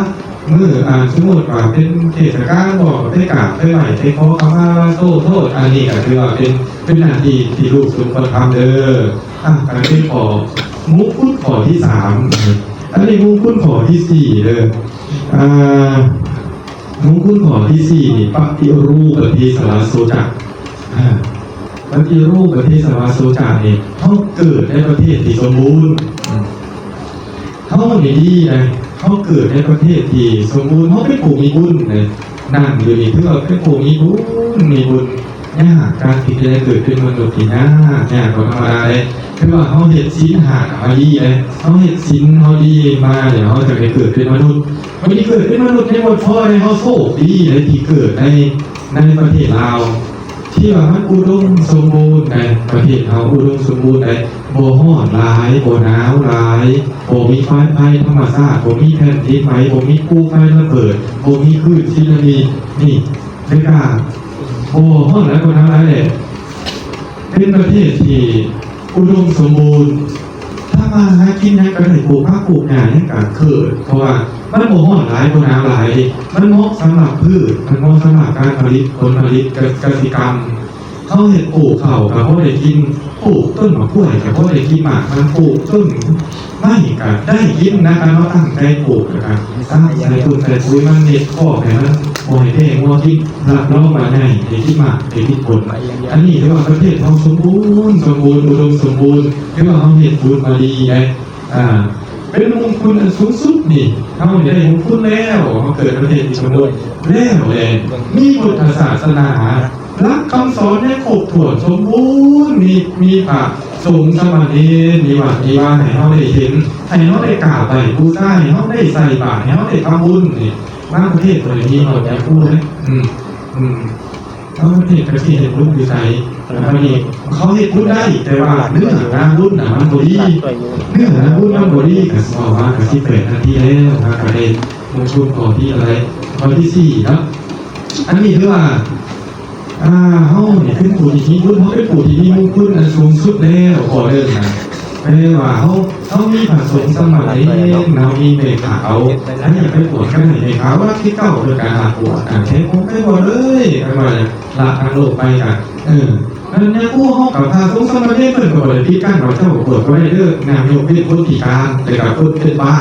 ມື້ ອ່າ ສົມມຸດວ່າເປັນເທດສະການບໍ ກໍໄປກາບໄປໄຫວ້ ໄປຂໍຂະມາລາໂທດ ອັນນີ້ກໍຖືວ່າເປັນ ເປັນໜ້າທີ່ທີ່ລູກສົມຄວນທຳເດີ້. ອ່ະ ອັນນີ້ຂໍມຸງຄຸນຂໍ້ທີສາມ ອັນນີ້ມຸງຄຸນຂໍ້ທີສີ່ເດີ້. ອ່າ ມຸງຄຸນຂໍ້ທີສີ່ນີ້ ປະຕິຮູບປະເທສະວາໂຊຈະ. ອ່າ ປະຕິຮູບປະເທສະວາໂຊຈະນີ້ ເຮົາເກີດໃນປະເທດທີ່ສົມບູນ ເຮົານີ້ດີນະ ເຮົາເກີດໃນປະເທດທີ່ສົມບູນ ເຮົາເປັນຜູ້ມີບຸນນະ ນັ່ງຢູ່ນີ້ຖືວ່າເປັນຜູ້ມີບຸນ ມີບຸນ. ຍາກ ການທີ່ຈະໄດ້ເກີດເປັນມະນຸດນີ້ຍາກ ຍາກກວ່າທຳມະດາເດ້. ຄືວ່າເຮົາເຮັດສິນຫ້າມາດີເດ້ ເຮົາເຮັດສິນເຮົາດີມາແລ້ວ ເຮົາຈະໄດ້ເກີດເປັນມະນຸດ. ບັດນີ້ເກີດເປັນມະນຸດຍັງບໍ່ພໍເດ້ ເຮົາໂຊກດີເດ້ທີ່ເກີດໃນ ໃນປະເທດລາວ ທີ່ວ່າມັນອຸດົມສົມບູນໃດ ປະເທດເຮົາອຸດົມສົມບູນໃດ ບໍ່ຮ້ອນຫຼາຍ ບໍ່ໜາວຫຼາຍ ບໍ່ມີໄຟ ໄພທຳມະຊາດ ບໍ່ມີແຜ່ນດິນໄຫວ ບໍ່ມີພູໄຟລະເບີດ ບໍ່ມີຄື້ນສຸນາມິ ນີ້ ແລະກະບໍ່ຮ້ອນຫຼາຍ ບໍ່ໜາວຫຼາຍແຫຼະ ເປັນປະເທດທີ່ອຸດົມສົມບູນ ທຳມາຫາກິນຫຍັງກະໄດ້ ປູກຜັກປູກຫຍ້າຫຍັງກະເກີດ ເພາະວ່າ ມັນບໍ່ຮ້ອນຫຼາຍ ບໍ່ໜາວຫຼາຍເດ້ ມັນເໝາະສຳລັບພືດ ມັນເໝາະສຳລັບການຜະລິດ ຜົນຜະລິດກະ ກະສິກຳ. ເຮົາເຮັດປູກເຂົ້າກະພໍໄດ້ກິນ ປູກຕົ້ນໝາກກ້ວຍກະພໍໄດ້ກິນ ໝາກມັນປູກ ຕົ້ນໄມ້ກະໄດ້ກິນນະ ຄັນເຮົາຕັ້ງໃຈປູກ ແລ້ວກະໃສ່ຝຸ່ນໃສ່ປຸຍມັນ ເຮັດຄອກໃຫ້ມັນ ບໍ່ໃຫ້ແພງົວກິນ ຮັບຮອງວ່າໃຫຍ່ ໄດ້ກິນໝາກ ໄດ້ກິນຜົນ. ອັນນີ້ຖືວ່າປະເທດເຮົາສົມບູນ ສົມບູນ ອຸດົມສົມບູນ ຖືວ່າເຮົາເຮັດບຸນມາດີເດ້. ອ່າ ເປັນມຸງຄຸນອັນສູງສຸດນີ້ ເຮົາໄດ້ມຸງຄຸນແລ້ວ ເຮົາເກີດປະເທດທີ່ສົມບູນແລ້ວແຫຼະ ມີພຸດທະສາສະໜາ ຫຼັກຄຳສອນຍັງຄົບຖ້ວນສົມບູນ ມີ ມີພະສົງສາມະເນນ ມີວັດມີວາໃຫ້ເຮົາໄດ້ເຫັນ ໃຫ້ເຮົາໄດ້ກາບໄຫວ້ບູຊາ ໃຫ້ເຮົາໄດ້ໃສ່ບາດ ໃຫ້ເຮົາໄດ້ທຳບຸນນີ້ ບາງປະເທດບໍ່ໄດ້ມີ ເຮົາຢາກຮູ້ເດ້. ອືມ ອືມ ບາງປະເທດຈັກຊິເຮັດບຸນຢູ່ໃສ? ອັນນີ້ເຂົາເຮັດບຸນໄດ້ ແຕ່ວ່າເນື້ອນາບຸນນະມັນບໍ່ດີ ເນື້ອນາບຸນມັນບໍ່ດີ ກໍເວົ້າມາກໍສິບແປດນາທີແລ້ວ ຫາກໍໄດ້ມຸງຄຸນຂໍ້ທີເທົ່າໃດ ຂໍ້ທີສີ່ເນາະ. ອັນນີ້ຄືວ່າ ອ່າ ເຮົານີ້ເປັນຜູ້ທີ່ມີບຸນ ເຮົາເປັນຜູ້ທີ່ມີມຸງຄຸນອັນສູງສຸດແລ້ວ ຂໍ້ໜຶ່ງນະ ແປວ່າເຮົາ ເຮົາມີພະສົງສາມະເນນ ເຮົາມີແມ່ຂາວ ອັນນີ້ໄປບວດກັນໃຫ້ແມ່ຂາວ ວັດທີເກົ້າເພິ່ນກໍຮັບບວດ ອ່າ ແຂກຄົນໄປບວດເລີຍ ເພິ່ນວ່າລະທາງໂລກໄປກໍ ເອີ ອັນນີ້ຜູ້ເຮົາກັບພະສົງສາມະເນນເພິ່ນກໍບໍ່ໄດ້ປິດກັ້ນວ່າເຈົ້າບວດບໍ່ໄດ້ເດີ ຍາກຍົກເວັ້ນຄົນພິການ ແລ້ວກໍຄົນເປັນບ້າ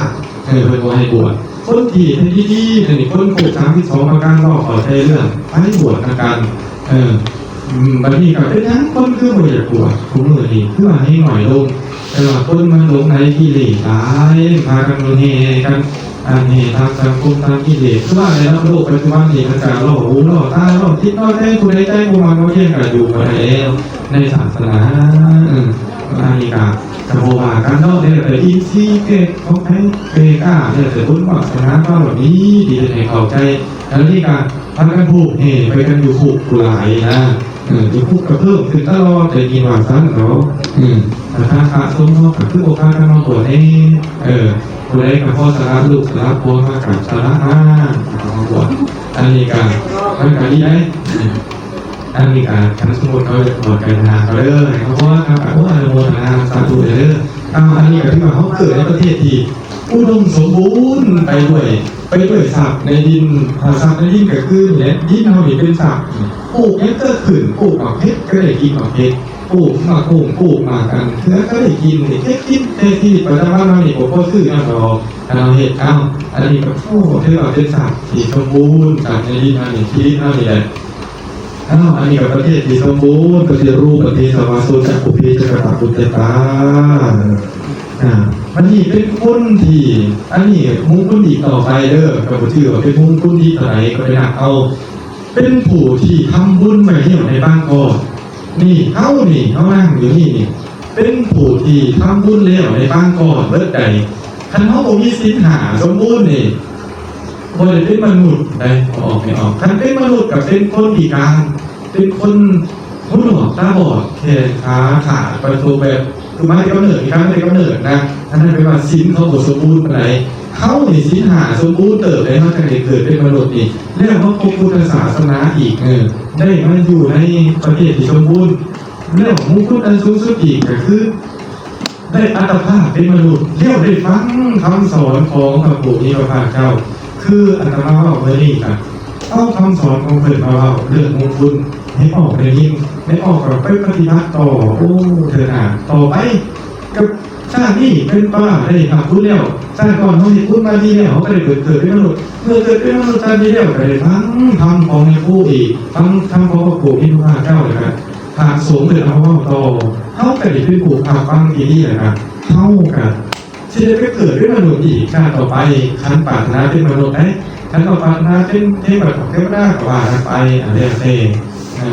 ເອີ ເພິ່ນບໍ່ໃຫ້ບວດ. ຄົນທີ່ເຮັດດີໆ ອັນນີ້ຄົນຄົບສາມສິບສອງປະການ ເວົ້າເຂົ້າໃຈເລື່ອງໄປບວດນຳກັນ ເອີ ອືມ ບັດນີ້ກໍເປັນຫຍັງຄົນຄືບໍ່ຢາກບວດ ທຸກມື້ນີ້ຄືວ່າແຮງໜ້ອຍລົງ ແຕ່ວ່າຄົນມັນຫຼົງໄຫຼກິເລດຫຼາຍ ພາກັນແຫ່ກັນ ອັນນີ້ທາງສັງຄົມທາງກິເລດ ຄືວ່າໃນໂລກປັດຈຸບັນນີ້ ມັນກະຫຼໍ້ຫູຫຼໍ້ຕາຫຼໍ້ຈິດຫຼໍ້ໃຈ ຜູ້ໃດໃຈບໍ່ມັກບໍ່ພຽງກະຢູ່ບໍ່ໄດ້ແລ້ວໃນສາສະໜາ ເອີ ອັນນີ້ກະ ກະບໍ່ວ່າກັນເນາະ ແລ້ວແຕ່ອິນຊີເກດຂອງໃຜເກດ ອາ ແລ້ວແຕ່ບຸນວາສະໜາບາລະມີທີ່ເຮັດໃຫ້ເຂົ້າໃຈ ອັນນີ້ກະພາກັນຜູກແຫ່ໄປກັນຢູ່ຄຸກຜູ້ຫຼາຍນະ ເອີ ຢູ່ຄຸກກະເພີ່ມຂຶ້ນຕະຫຼອດ ໄດ້ຍິນວ່າຊັ້ນເນາະ ເອີ ຖ້າພະສົງເຮົາກະຄືບໍ່ພາກັນມາບວດແດ່ ເອີ ຜູ້ໃດກໍພໍສະຫຼະລູກສະຫຼະຜົວມາກັບສະຫຼະມາ ມາບວດ ອັນນີ້ກະ ມັນກະດີໄດ໋ ອັນນີ້ກະ ຄັນສົມມຸດເຂົາຢາກບວດກໍຫາເຂົາເດີ ໃຫ້ເຂົາບວດ ເຮົາກະ ໂອ້ ອະນຸໂມທະນາ ສາທຸເດີ ເອົາ ອັນນີ້ກະຖືວ່າເຮົາເກີດໃນປະເທດທີ່ອຸດົມສົມບູນໄປດ້ວຍ ໄປດ້ວຍຊັບໃນດິນ ອາ ຊັບໃນດິນກະຄືນີ້ແຫຼະ ດິນເຮົານີ້ເປັນຊັບ ປູກຫຍັງເກີດຂຶ້ນ ປູກໝາກເຫັດກໍໄດ້ກິນໝາກເຫັດ ປູກໝາກໂຮງ ປູກໝາກອັນເຂືອກໍໄດ້ກິນ ເຮັດກິນ ແຕ່ຊີວິດປະຈຳວັນເຮົານີ້ບໍ່ພໍຊື້ຫຍັງດອກ ຄັນເຮົາເຮັດ ເອົ້າ ອັນນີ້ກໍ ໂອ້ ຖືວ່າເປັນຊັບທີ່ສົມບູນ ຊັບໃນດິນເຮົານີ້ ທີ່ດິນເຮົານີ້ແຫຼະ ເອົ້າ ອັນນີ້ກໍປະເທດທີ່ສົມບູນ ປະຕິຮູບປະເທສະວາ ໂສຈັກຂຸເພຈະກະຕະປຸນຍະຕາ ອາ ອັນນີ້ເປັນຄົນທີ່ ອັນນີ້ມຸງຄຸນອີກຕໍ່ໄປເດີ ກໍບໍ່ຖືວ່າເປັນມຸງຄຸນທີ່ເທົ່າໃດ ກໍໄປນັບເອົາ ເປັນຜູ້ທີ່ທຳບຸນໄວ້ແລ້ວໃນປາງກ່ອນ ນີ້ ເຮົານີ້ ເຮົານັ່ງຢູ່ນີ້ນີ້ ເປັນຜູ້ທີ່ທຳບຸນແລ້ວໃນປາງກ່ອນເບິດໃດ ຄັນເຮົາບໍ່ມີສິນຫ້າສົມບູນນີ້ ບໍ່ໄດ້ເປັນມະນຸດໃດ ບໍ່ອອກ ບໍ່ອອກ ຄັນເປັນມະນຸດກໍເປັນຄົນພິການ ເປັນຄົນຫູໜວກຕາບອດ ແຂນຂາຂາດ ປະໂຕແບບ ຄືມາແຕ່ກຳເນີດ ພິການມາແຕ່ກຳເນີດນະ ອັນນັ້ນແປວ່າສິນເຂົາບໍ່ສົມບູນປານໃດ ເຮົານີ້ສິນຫ້າສົມບູນເຕີບໃດ ເຮົາຈັ່ງໄດ້ເກີດເປັນມະນຸດນີ້ ແລ້ວມາພົບພຸດທະສາສະໜາອີກ ເອີ ໄດ້ມາຢູ່ໃນປະເທດທີ່ສົມບູນ ແລ້ວມຸງຄຸນອັນສູງສຸດອີກກໍຄື ໄດ້ອັດຕະພາບເປັນມະນຸດ ແລ້ວໄດ້ຟັງຄຳສອນຂອງພະຜູ້ມີພະພາກເຈົ້າ ຄືອາດຕະມາເວົ້າມື້ນີ້ກະເອົາຄຳສອນຂອງເພິ່ນມາເວົ້າເລື່ອງມຸງຄຸນໃຫ້ອອກໄດ້ຍິນ ໄດ້ອອກກໍໄປປະຕິບັດຕໍ່ ໂອ້ ເທີນາ ຕໍ່ໄປ ກັບຊາດນີ້ເປັນປານວ່າໄດ້ຮັບບຸນແລ້ວ ຊາດກ່ອນເຮົາເຮັດບຸນມາດີແລ້ວ ເຮົາກໍໄດ້ເກີດ ເກີດເປັນມະນຸດ ເມື່ອເກີດເປັນມະນຸດຊາດນີ້ແລ້ວ ກໍໄດ້ຟັງທຳຂອງແມ່ຄູອີກ ຟັງທຳຂອງພະຜູ້ມີພະພາກເຈົ້າ ແລ້ວກໍ ພະສົງເພິ່ນເອົາມາເວົ້າຕໍ່ ເຮົາກໍໄດ້ເປັນຜູ້ຮັບຟັງທີ່ດີ ແລ້ວກໍເຮົາກໍຊິໄດ້ໄປເກີດເປັນມະນຸດອີກຊາດຕໍ່ໄປ ຄັນປາດຖະໜາເປັນມະນຸດເດ້ ຄັນວ່າປາດຖະໜາເປັນເທວະດາ ເທວະດາກໍວ່າກັນໄປ ອັນແລ້ວແຕ່ ເອີ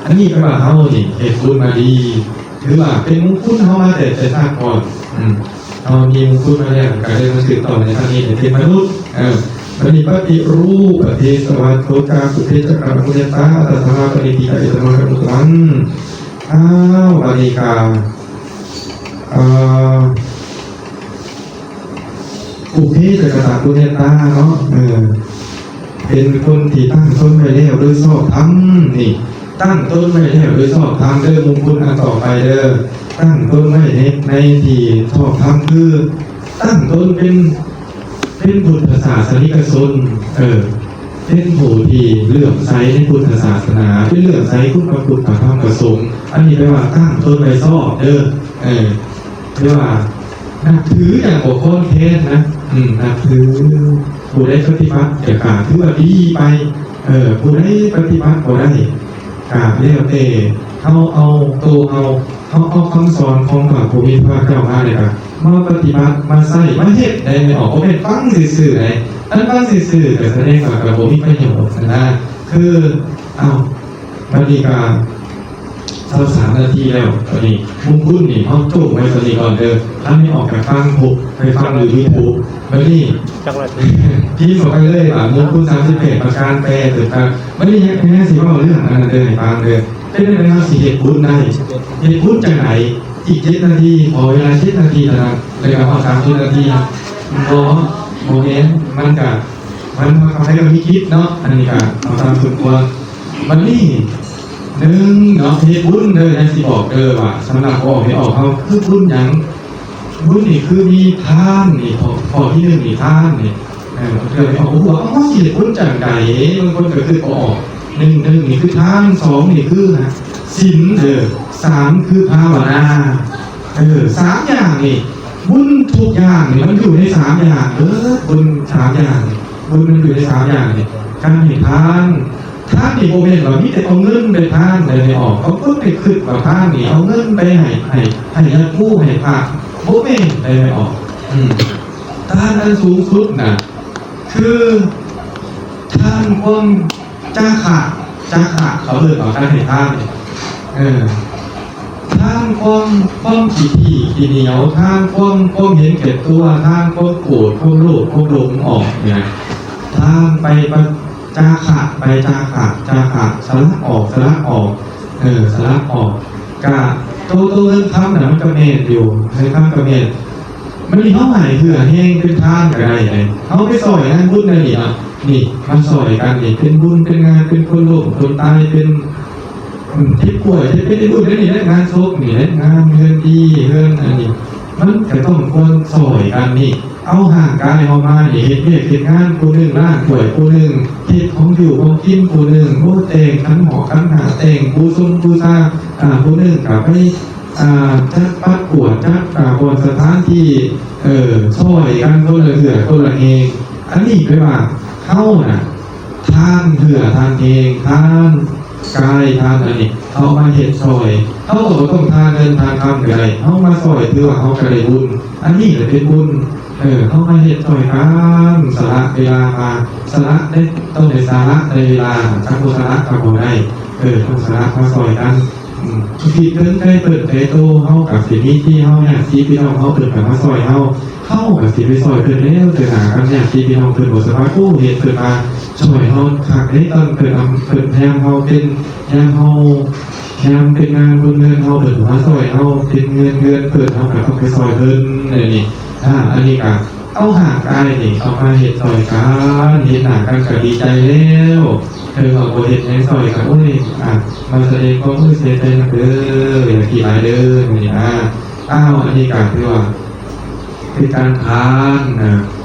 ອັນນີ້ແປວ່າເຮົານີ້ເຮັດບຸນມາດີ ຖືວ່າເປັນມຸງຄຸນເຮົາມາແຕ່ ແຕ່ຊາດກ່ອນ ອືມ ເຮົາມີມຸງຄຸນມາແລ້ວ ກໍໄດ້ມາສືບຕໍ່ໃນຊາດນີ້ໃຫ້ເປັນມະນຸດ ເອີ ບັດນີ້ ປະຕິຮູປະເທສະວັດໂຕຈາ ປຸເພຈະກະຕະປຸນຍະຕາ ອາຕະສະມາປະນິທິຕາ ເອຕະມັງຄະມຸດຕະມັງ ອ້າວ ບັດນີ້ກະ ເອີ ປຸເພຈະກະຕະປຸນຍະຕາເນາະ ເອີ ເປັນຄົນທີ່ຕັ້ງຕົນໄວ້ແລ້ວໂດຍຊອບທຳ ນີ້ ຕັ້ງຕົນໄວ້ແລ້ວໂດຍຊອບທຳເດີ ມຸງຄຸນອັນຕໍ່ໄປເດີ ຕັ້ງຕົນໄວ້ໃນ ໃນທີ່ຊອບທຳ ຄືຕັ້ງຕົນເປັນ ເປັນພຸດທະສາສະນິກະຊົນ ເອີ ເປັນຜູ້ທີ່ເຫຼື້ອມໃສໃນພຸດທະສາສະໜາ ເປັນເຫຼື້ອມໃສຄຸນພະພຸດ ພະທຳ ພະສົງ ອັນນີ້ແປວ່າຕັ້ງຕົນໄວ້ຊອບເດີ ເອີ ແປວ່ານັບຖືຢ່າງບໍ່ຄອນແຄນນະ ອືມ ນັບຖື ຜູ້ໃດປະຕິບັດກໍຖືວ່າດີໄປ ເອີ ຜູ້ໃດປະຕິບັດບໍ່ໄດ້ ກະແລ້ວແຕ່ເຮົາເອົາໂຕເຮົາ ເຮົາເອົາຄຳສອນຂອງພະຜູ້ມີພະພາກເຈົ້າມາ ແລ້ວກະມາປະຕິບັດ ມາໃຊ້ ມາເຮັດໄດ້ ແມ່ນອອກ ບໍ່ແມ່ນຟັງຊື່ໆໄດ໋ ຄັນຟັງຊື່ໆກະສະແດງວ່າກະບໍ່ມີປະໂຫຍດຫັ້ນນະ ຄື ເອົ້າ ບັດນີ້ກະຊາວສາມນາທີແລ້ວ ຕອນນີ້ມຸງຄຸນນີ້ເຮົາໂຈ້ງໄວ້ສ່ຳນີ້ກ່ອນເດີ ຄັນແມ່ນອອກກະຟັງ ໄປຟັງຢູ່ຢູທູບ ບັດນີ້ ພິມເຂົ້າໄປເລີຍວ່າມຸງຄຸນສາມສິບແປດປະການແປເຖິງກັນ ບັດນີ້ແມ່ຊິເວົ້າເລື່ອງອັນນັ້ນເດີໃຫ້ຟັງເດີ ເປັນຈັ່ງໃດເຮົາຊິເຮັດບຸນໄດ້? ເຮັດບຸນຈັ່ງໃດ? ອີກເຈັດນາທີ, ຂໍເວລາເຈັດນາທີເທົ່ານັ້ນ, ແລ້ວກໍຮອດສາມສິບນາທີ. ບໍ່, ບໍ່ແມ່ນ, ມັນກະ, ມັນ, ໃຜກໍມີກິດເນາະ, ອັນນີ້ກະເອົາຕາມສົມຄວນ. ບັດນີ້ ໜຶ່ງເນາະ, ເຮັດບຸນເດີ, ຍັງຊິບອກເດີວ່າ ສຳລັບອອກໃຫ້ອອກເຮົາຄືບຸນຫຍັງ? ບຸນນີ້ຄືມີທານນີ້, ຂໍ້, ຂໍ້ທີໜຶ່ງນີ້ທານນີ້, ເອີ ເພື່ອໃຫ້ອອກຮູ້ວ່າ ເຮົາຊິເຮັດບຸນຈັ່ງໃດ? ບາງຄົນກໍຄິດບໍ່ອອກ. ໜຶ່ງ, ໜຶ່ງນີ້ຄືທານ, ສອງນີ້ຄືສິນເດີ, ສາມຄືພາວະນາ. ເອີ ສາມຢ່າງນີ້, ບຸນທຸກຢ່າງນີ້ມັນຢູ່ໃນສາມຢ່າງເດີ, ບຸນສາມຢ່າງນີ້, ບຸນມັນຢູ່ໃນສາມຢ່າງນີ້. ການໃຫ້ທານ, ທານນີ້ບໍ່ແມ່ນວ່າມີແຕ່ເອົາເງິນໄປທານໄດ້ແມ່ອອກ. ບາງຄົນໄປຄິດວ່າທານນີ້ເອົາເງິນໄປໃຫ້, ໃຫ້, ໃຫ້ຍາຄູ, ໃຫ້ພະ, ບໍ່ແມ່ນໄດ້ແມ່ອອກ. ອືມ ທານອັນສູງສຸດນະ ຄືທານຄວາມຈາຄະ, ຈາຄະ ເຂົາເອີ້ນວ່າການໃຫ້ທານນີ້. ເອີ ທານຄວາມ, ຄວາມຂີ້ຖີ່ຂີ້ໜຽວ, ທານຄວາມ, ຄວາມເຫັນແກ່ຕົວ, ທານຄວາມໂກດ, ຄວາມໂລບ, ຄວາມຫຼົງອອກນີ້ນະ. ທານໄປ, ໄປ ຈາຄະ ໄປ ຈາຄະ ຈາຄະ ສະຫຼະອອກ ສະຫຼະອອກ ເອີ ສະຫຼະອອກ. ກະໂຕ, ໂຕເງິນຄຳນະ ມັນກະແມ່ນຢູ່, ເງິນຄຳກະແມ່ນ. ບັດນີ້ເຮົາໃຫ້ເຫື່ອແຮງເປັນທານກະໄດ້ເດ້. ເຮົາໄປຊ່ອຍງານບຸນແນວນີ້ເນາະ, ນີ້ ມາຊ່ອຍກັນນີ້ ເປັນບຸນເປັນງານ ເປັນຄົນລົ້ມຄົນຕາຍ ເປັນ ອືມ ເຈັບປ່ວຍ ເຈັບເປັນໄດ້ບຸນໄດ້ນີ້ແຫຼະ, ງານສົບນີ້ແຫຼະ, ງານເຮືອນດີ ເຮືອນອັນນີ້ ມັນກະຕ້ອງຄວນຊ່ອຍກັນນີ້. ເອົາຮ່າງກາຍເຮົາມານີ້ ເຮັດວຽກເຮັດງານ, ຜູ້ໜຶ່ງລ້າງຖ້ວຍ, ຜູ້ໜຶ່ງເຮັດຂອງຢູ່ຂອງກິນ, ຜູ້ໜຶ່ງ ໂອ້ ແຕ່ງຂັນໝໍ້ຂັນຫ້າ, ແຕ່ງບູຊົງບູຊາ, ອາ ຜູ້ໜຶ່ງກະໄປ ອາ ຈັດປັດກວາດ ຈັດ ອາ ບ່ອນສະຖານທີ່, ເອີ ຊ່ອຍກັນຄົນລະເຫື່ອຄົນລະແຮງ. ອັນນີ້ແປວ່າເຮົານະ ທານເຫື່ອທານແຮງ ທານກາຍທານອັນນີ້ ເຮົາມາເຮັດຊ່ອຍ. ເຮົາກໍບໍ່ຕ້ອງທານເງິນທານຄຳກໍໄດ້, ເຮົາມາຊ່ອຍ ຖືວ່າເຮົາກໍໄດ້ບຸນ. ອັນນີ້ແຫຼະເປັນບຸນ. ເອີ ເຮົາມາເຮັດຊ່ອຍກັນ ສະຫຼະເວລາມາ, ສະຫຼະເດ້, ຕ້ອງໄດ້ສະຫຼະໃນເວລາ, ຄັນບໍ່ສະຫຼະກໍບໍ່ໄດ້. ເອີ ຕ້ອງສະຫຼະມາຊ່ອຍກັນ. ອືມ ທີ່ເພິ່ນໄກເພິ່ນໄກໂຕ ເຮົາກໍຊິມີທີ່ເຮົາ ຍາດຕິພີ່ນ້ອງເຮົາ ເພິ່ນກໍມາຊ່ອຍເຮົາ, ເຮົາກໍຊິໄປຊ່ອຍເພິ່ນແລ້ວເທື່ອໜ້າ. ຄັນຍາດຕິພີ່ນ້ອງເພິ່ນບໍ່ສະບາຍ ໂອ້ ເຮັດເພິ່ນມາຊ່ອຍເຮົາຄັກເດ້. ຕອນເພິ່ນ ເພິ່ນແຮມເຮົາເປັນ ຍາມເຮົາ ຍາມເປັນງານບຸນເຮືອນເຮົາ ເພິ່ນກໍມາຊ່ອຍເຮົາເປັນເງິນເດືອນເພິ່ນ ເຮົາກໍຕ້ອງໄປຊ່ອຍເພິ່ນ. ອັນນີ້ ອາ ອັນນີ້ກໍ ເອົາຮ່າງກາຍນີ້ເຂົ້າມາເຮັດຊ່ອຍກັນ ເຫັນໜ້າກັນກໍດີໃຈແລ້ວ. ເອີ ເຮົາບໍ່ເຮັດຫຍັງຊ່ອຍກັນ ໂອ້ຍ ອາ ມາສະແດງຄວາມຮູ້ສຶກເສຍໃຈນຳເດີ ຢ່າຂີ້ອາຍເດີ ນີ້ນະ. ອ້າວ ອັນນີ້ກໍຖືວ່າເປັນການທານນະ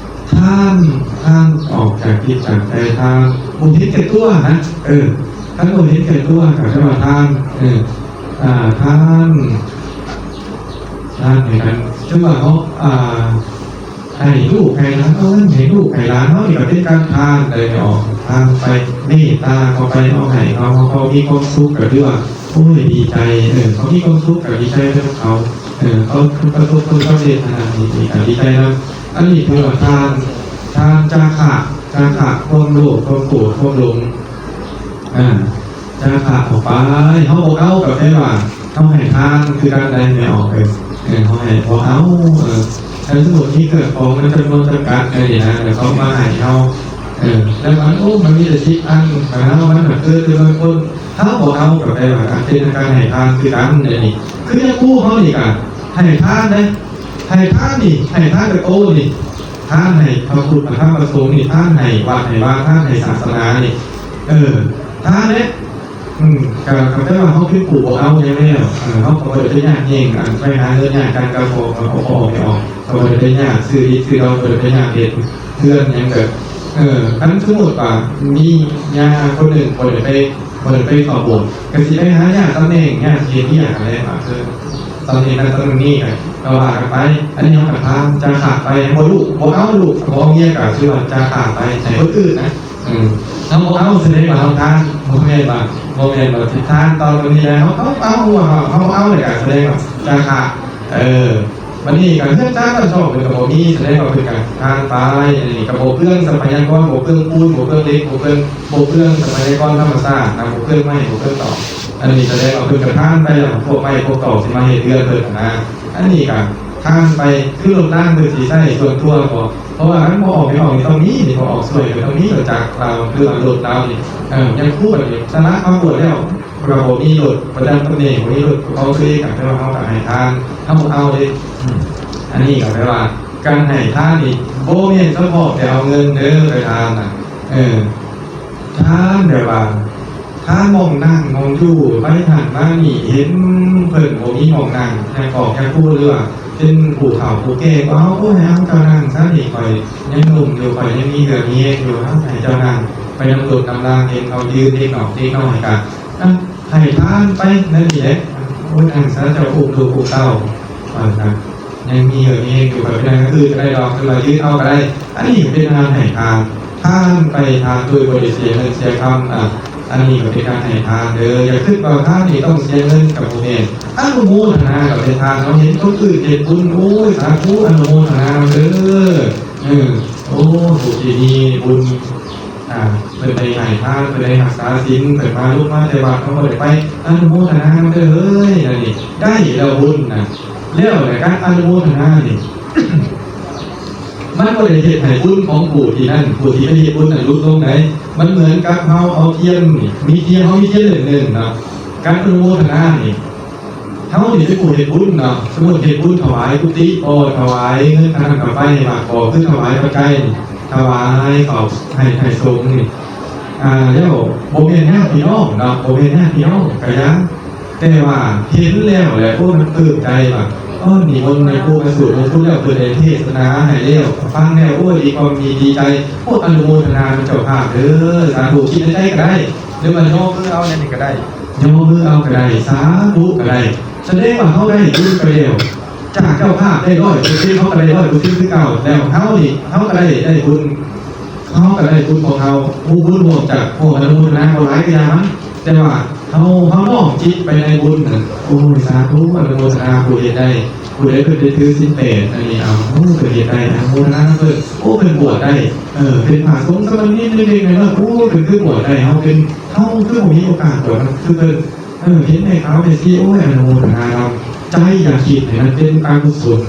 ທານ ທານອອກຈາກຈິດຈາກໃຈ ທານບໍ່ເຫັນແກ່ຕົວນະ. ເອີ ຄັນບໍ່ເຫັນແກ່ຕົວກໍແປວ່າທານ ເອີ ອາ ທານ ທານໃຫ້ກັນ ຄືວ່າເຮົາ ອາ ໃຫ້ລູກໃຫ້ຫຼານ ເອົາເງິນໃຫ້ລູກໃຫ້ຫຼານເຮົານີ້ກໍເປັນການທານໄດ້ແມ່ອອກ ທານໄປ ເມດຕາເຂົາໄປ ເຮົາໃຫ້ເຂົາ ເຂົາມີຄວາມສຸກກໍຖືວ່າ ໂອ້ຍ ດີໃຈ ເອີ ເຂົາມີຄວາມສຸກກໍດີໃຈນຳເຂົາ ເອີ ເຂົາປະສົບຜົນສຳເລັດອັນນັ້ນນີ້ກໍດີໃຈນຳ. ອັນນີ້ຖືວ່າທານ ທານຈາຄະ ຈາຄະ ຄວາມໂລບ ຄວາມໂກດ ຄວາມຫຼົງ ອາ ຈາຄະອອກໄປ ເຮົາບໍ່ເອົາກໍແປວ່າເຮົາໃຫ້ທານຄືກັນໄດ໋ ແມ່ອອກເອີຍ. ເອີ ເຮົາໃຫ້ບໍ່ເອົາ ເອີ ຖ້າສົມມຸດມີເຄື່ອງຂອງມັນຈຳນວນຈຳກັດແນວນີ້ນະ ແລ້ວເຂົາມາໃຫ້ເຮົາ ເອີ ແລ້ວມັນ ໂອ້ ມັນມີແຕ່ສິບອັນ ແລ້ວມັນເກີນຈຳນວນຄົນ ເຮົາບໍ່ເອົາກໍແປວ່າການເປັນການໃຫ້ທານຄືກັນ. ແນວນີ້ຄືຢ່າງຄູເຮົານີ້ກະໃຫ້ທານເດ້ ໃຫ້ທານນີ້ ໃຫ້ທານກະໂຕນີ້ ທານໃຫ້ພະພຸດພະທຳພະສົງນີ້ ທານໃຫ້ວັດໃຫ້ວາ ທານໃຫ້ສາສະໜານີ້ ເອີ ທານເດ້. ອືມ ກະ ກະແປວ່າເຮົາເປັນຜູ້ບໍ່ເອົາຫຍັງແລ້ວ ເອີ ເຮົາກໍບໍ່ໄດ້ໄປຍາກແຍ່ງ ອັນ ໄປຫາເງິນຍາກກັນກັບພໍ່ ກັບພໍ່ແມ່ອອກ ກໍບໍ່ໄດ້ໄປຍາກຊື້ດິນຊື້ດອນ ບໍ່ໄດ້ໄປຍາກເຮັດເຮືອນຫຍັງ ກະ ເອີ ຄັນສົມມຸດວ່າມີຍາຄົນໜຶ່ງບໍ່ໄດ້ໄປ ບໍ່ໄດ້ໄປເຂົ້າໂບດ ກະຊິໄປຫາຍາກຕຳແໜ່ງ ຍາກເຮັດວຽກຫັ້ນແຫຼະ ເອີ ຕຳແໜ່ງນັ້ນຕຳແໜ່ງນີ້ ກະວ່າກັນໄປ. ອັນນີ້ເຮົາກະທານຈາຄະໄປ ບໍ່ລູກ ບໍ່ເອົາລູກ ບໍ່ເອົາເມຍ ກະຖືວ່າຈາຄະໄປໃຫ້ຄົນອື່ນນະ. ເອີ ເຮົາບໍ່ເອົາສະແດງວ່າເຮົາທານ ບໍ່ແມ່ນວ່າ ບໍ່ແມ່ນວ່າຊິທານຕອນນີ້ແຫຼະ ເຮົາ ເຮົາເອົາ ເຮົາເອົາ ເຮົາເອົາແລ້ວກະສະແດງວ່າຈາຄະ. ເອີ ບັດນີ້ກະເຮືອນຊານບ້ານຊ່ອງເພິ່ນກະບໍ່ມີ ສະແດງວ່າເພິ່ນກະທານໄປ. ອັນນີ້ກະບໍ່ເປືອງຊັບພະຍາກອນ ບໍ່ເປືອງປູນ ບໍ່ເປືອງເຫຼັກ ບໍ່ເປືອງ ບໍ່ເປືອງຊັບພະຍາກອນທຳມະຊາດນະ ບໍ່ເປືອງໄມ້ ບໍ່ເປືອງຕອກ. ອັນນີ້ສະແດງວ່າເພິ່ນກະທານໄປແລ້ວ ພວກໄມ້ພວກຕອກຊິມາເຮັດເຮືອນເພິ່ນນະ. ອັນນີ້ກະທ ທານໄປ ຄືລົດລາງເພິ່ນຊິໃຊ້ສ່ວນຕົວບໍ່? ເພາະວ່າຄັນບໍ່ອອກໄປອອກນີ້ຕ້ອງມີນີ້ ບໍ່ອອກຊ່ວຍກໍຕ້ອງມີລົດຈັກລາວ ຫຼືວ່າລົດລາວນີ້ ເອີ ຍັງຄູດນີ້ ສະຫຼະມາບວດແລ້ວ ເຮົາບໍ່ມີລົດປະຈຳຕຳແໜ່ງ ບໍ່ມີລົດຂອງຕົວເອງ ກໍແປວ່າເຮົາກໍໃຫ້ທານ ເຮົາບໍ່ເອົາເດ້. ອືມ ອັນນີ້ກໍແປວ່າ ການໃຫ້ທານນີ້ ບໍ່ແມ່ນສະເພາະແຕ່ເອົາເງິນເດີໄປທານນະ ເອີ ທານແບບວ່າ ທານໝ່ອງນັ່ງໝ່ອງຢູ່ ໄປຫັ້ນມານີ້ ເຫັນເພິ່ນບໍ່ມີໝ່ອງນັ່ງ ຢາກອອກຢາກຮູ້ ຫຼືວ່າເປັນຜູ້ເຖົ້າຜູ້ແກ່ ກໍເອົາ ໂອ້ຍ ໃຫ້ເຈົ້ານັ່ງຊະ ນີ້ຂ້ອຍຍັງໜຸ່ມຢູ່ ຂ້ອຍຍັງມີເຫື່ອມີແຮງຢູ່ ເອົາ ໃຫ້ເຈົ້ານັ່ງໄປນຳລົດນຳລາ ເຫັນເຂົາຢືນ ເດັກນ້ອຍ ເດັກນ້ອຍກໍ ອ່ະ ໃຫ້ທານໄປແນວນີ້ແຫຼະ ໂອ້ຍ ນັ່ງຊະ ເຈົ້າອຸ້ມລູກອຸ້ມເຕົ້າ ວ່າຊັ້ນ ຍັງມີເຫື່ອມີແຮງຢູ່ ຂ້ອຍໄປນັ່ງທາງອື່ນກໍໄດ້ດອກ ຫຼືວ່າຢືນເອົາກໍໄດ້ ອັນນີ້ກໍເປັນການໃຫ້ທານ ທານໄປ ທານໂດຍບໍ່ໄດ້ເສຍເງິນເສຍຄຳ ອ່າ ອັນນີ້ກໍເປັນການໃຫ້ທານເດີ ຢ່າຄິດວ່າທານນີ້ຕ້ອງເສຍເງິນ ກໍບໍ່ແມ່ນ ອະນຸໂມທະນາກັບໃຫ້ທານ ເຮົາເຫັນຄົນອື່ນເຮັດບຸນ ໂອ້ຍ ສາທຸ ອະນຸໂມທະນານຳເດີ ເອີ ໂອ້ ຜູ້ທີ່ມີບຸນ ອ່າ ເພິ່ນໄດ້ໃຫ້ທານ ເພິ່ນໄດ້ຮັກສາສິນ ເພິ່ນມາລຸກມາແຕ່ວັດ ເຮົາບໍ່ໄດ້ໄປ ອະນຸໂມທະນານຳເດີເຮີ້ຍ ອັນນີ້ໄດ້ແລ້ວບຸນນະ ແລ້ວແຫຼະ ການອະນຸໂມທະນານີ້ ມັນບໍ່ໄດ້ເຮັດໃຫ້ບຸນຂອງຜູ້ທີ່ນັ້ນ ຜູ້ທີ່ໄປເຮັດບຸນນັ້ນຫຼຸດລົງໃດ ມັນເໝືອນກັບເຮົາເອົາທຽນນີ້ ມີທຽນ ເຮົາມີທຽນເຫຼັ້ມໜຶ່ງເນາະ ການອະນຸໂມທະນານີ້ ເຮົານີ້ເປັນຜູ້ເຮັດບຸນເນາະ ສົມມຸດເຮັດບຸນຖວາຍກຸຕິບໍ ຖວາຍເງິນຄ່ານ້ຳຄ່າໄຟໃຫ້ວັດບໍ ຄືຖວາຍປັດໄຈນີ້ ຖວາຍເຂົ້າໃຫ້ ໃຫ້ສົງນີ້ ອ່າ ແລ້ວບໍ່ແມ່ນຍາດພີ່ນ້ອງເນາະ ບໍ່ແມ່ນຍາດພີ່ນ້ອງກະຢ່າ ແຕ່ວ່າເຫັນແລ້ວແຫຼະ ໂອ້ ມັນປຶ້ມໃຈວ່າ ເອີ ນິມົນແມ່ຄູມາສູດມົງຄຸນແລ້ວ ເພິ່ນໄດ້ເທດສະໜາໃຫ້ແລ້ວ ຟັງແລ້ວ ໂອ້ຍ ມີຄວາມດີ ດີໃຈ ໂອ້ ອະນຸໂມທະນານຳເຈົ້າພາບເດີ ສາທຸ ຄິດໃນໃຈກໍໄດ້ ຫຼືວ່າຍໍມືເອົາແນວນີ້ກໍໄດ້ ຍໍມືເອົາກໍໄດ້ ສາທຸກໍໄດ້ ສະແດງວ່າເຮົາໄດ້ບຸນໄປແລ້ວ ຈາກເຈົ້າພາບໄດ້ຮ້ອຍເປີເຊັນ ເຮົາກໍໄດ້ຮ້ອຍເປີເຊັນຄືເກົ່າ ແລ້ວເຮົານີ້ ເຮົາກໍໄດ້ ໄດ້ບຸນ ເຮົາກໍໄດ້ບຸນຂອງເຮົາ ຮູ້ບຸນຮ່ວມຈາກ ຮ່ວມອະນຸໂມທະນາເຮົາຫຼາຍກໍຢ່າມັນ ແຕ່ວ່າເຮົາ ເຮົານ້ອມຈິດໄປໃນບຸນນັ້ນ ໂອ້ຍ ສາທຸ ອະນຸໂມທະນາຜູ້ເຮັດໄດ້ ຜູ້ໃດເພິ່ນໄດ້ຖືສິນແປດ ອັນນີ້ ເອົາ ເພິ່ນເຮັດໄດ້ ອະນຸໂມທະນານຳເພິ່ນ ໂອ້ ເພິ່ນບວດໄດ້ ເອີ ເປັນພະສົງສາມະເນນເລັກໆນ້ອຍໆ ໂອ້ ເພິ່ນຄືບວດໄດ້ ເຮົາເປັນ ເຮົາຄືບໍ່ມີໂອກາດບວດນຳຄືເພິ່ນ ເອີ ເຫັນແມ່ຂາວແມ່ຊີ ໂອ້ຍ ອະນຸໂມທະນານຳ ໃຈຢ່າຄິດໃຫ້ມັນເປັນອະກຸສົນ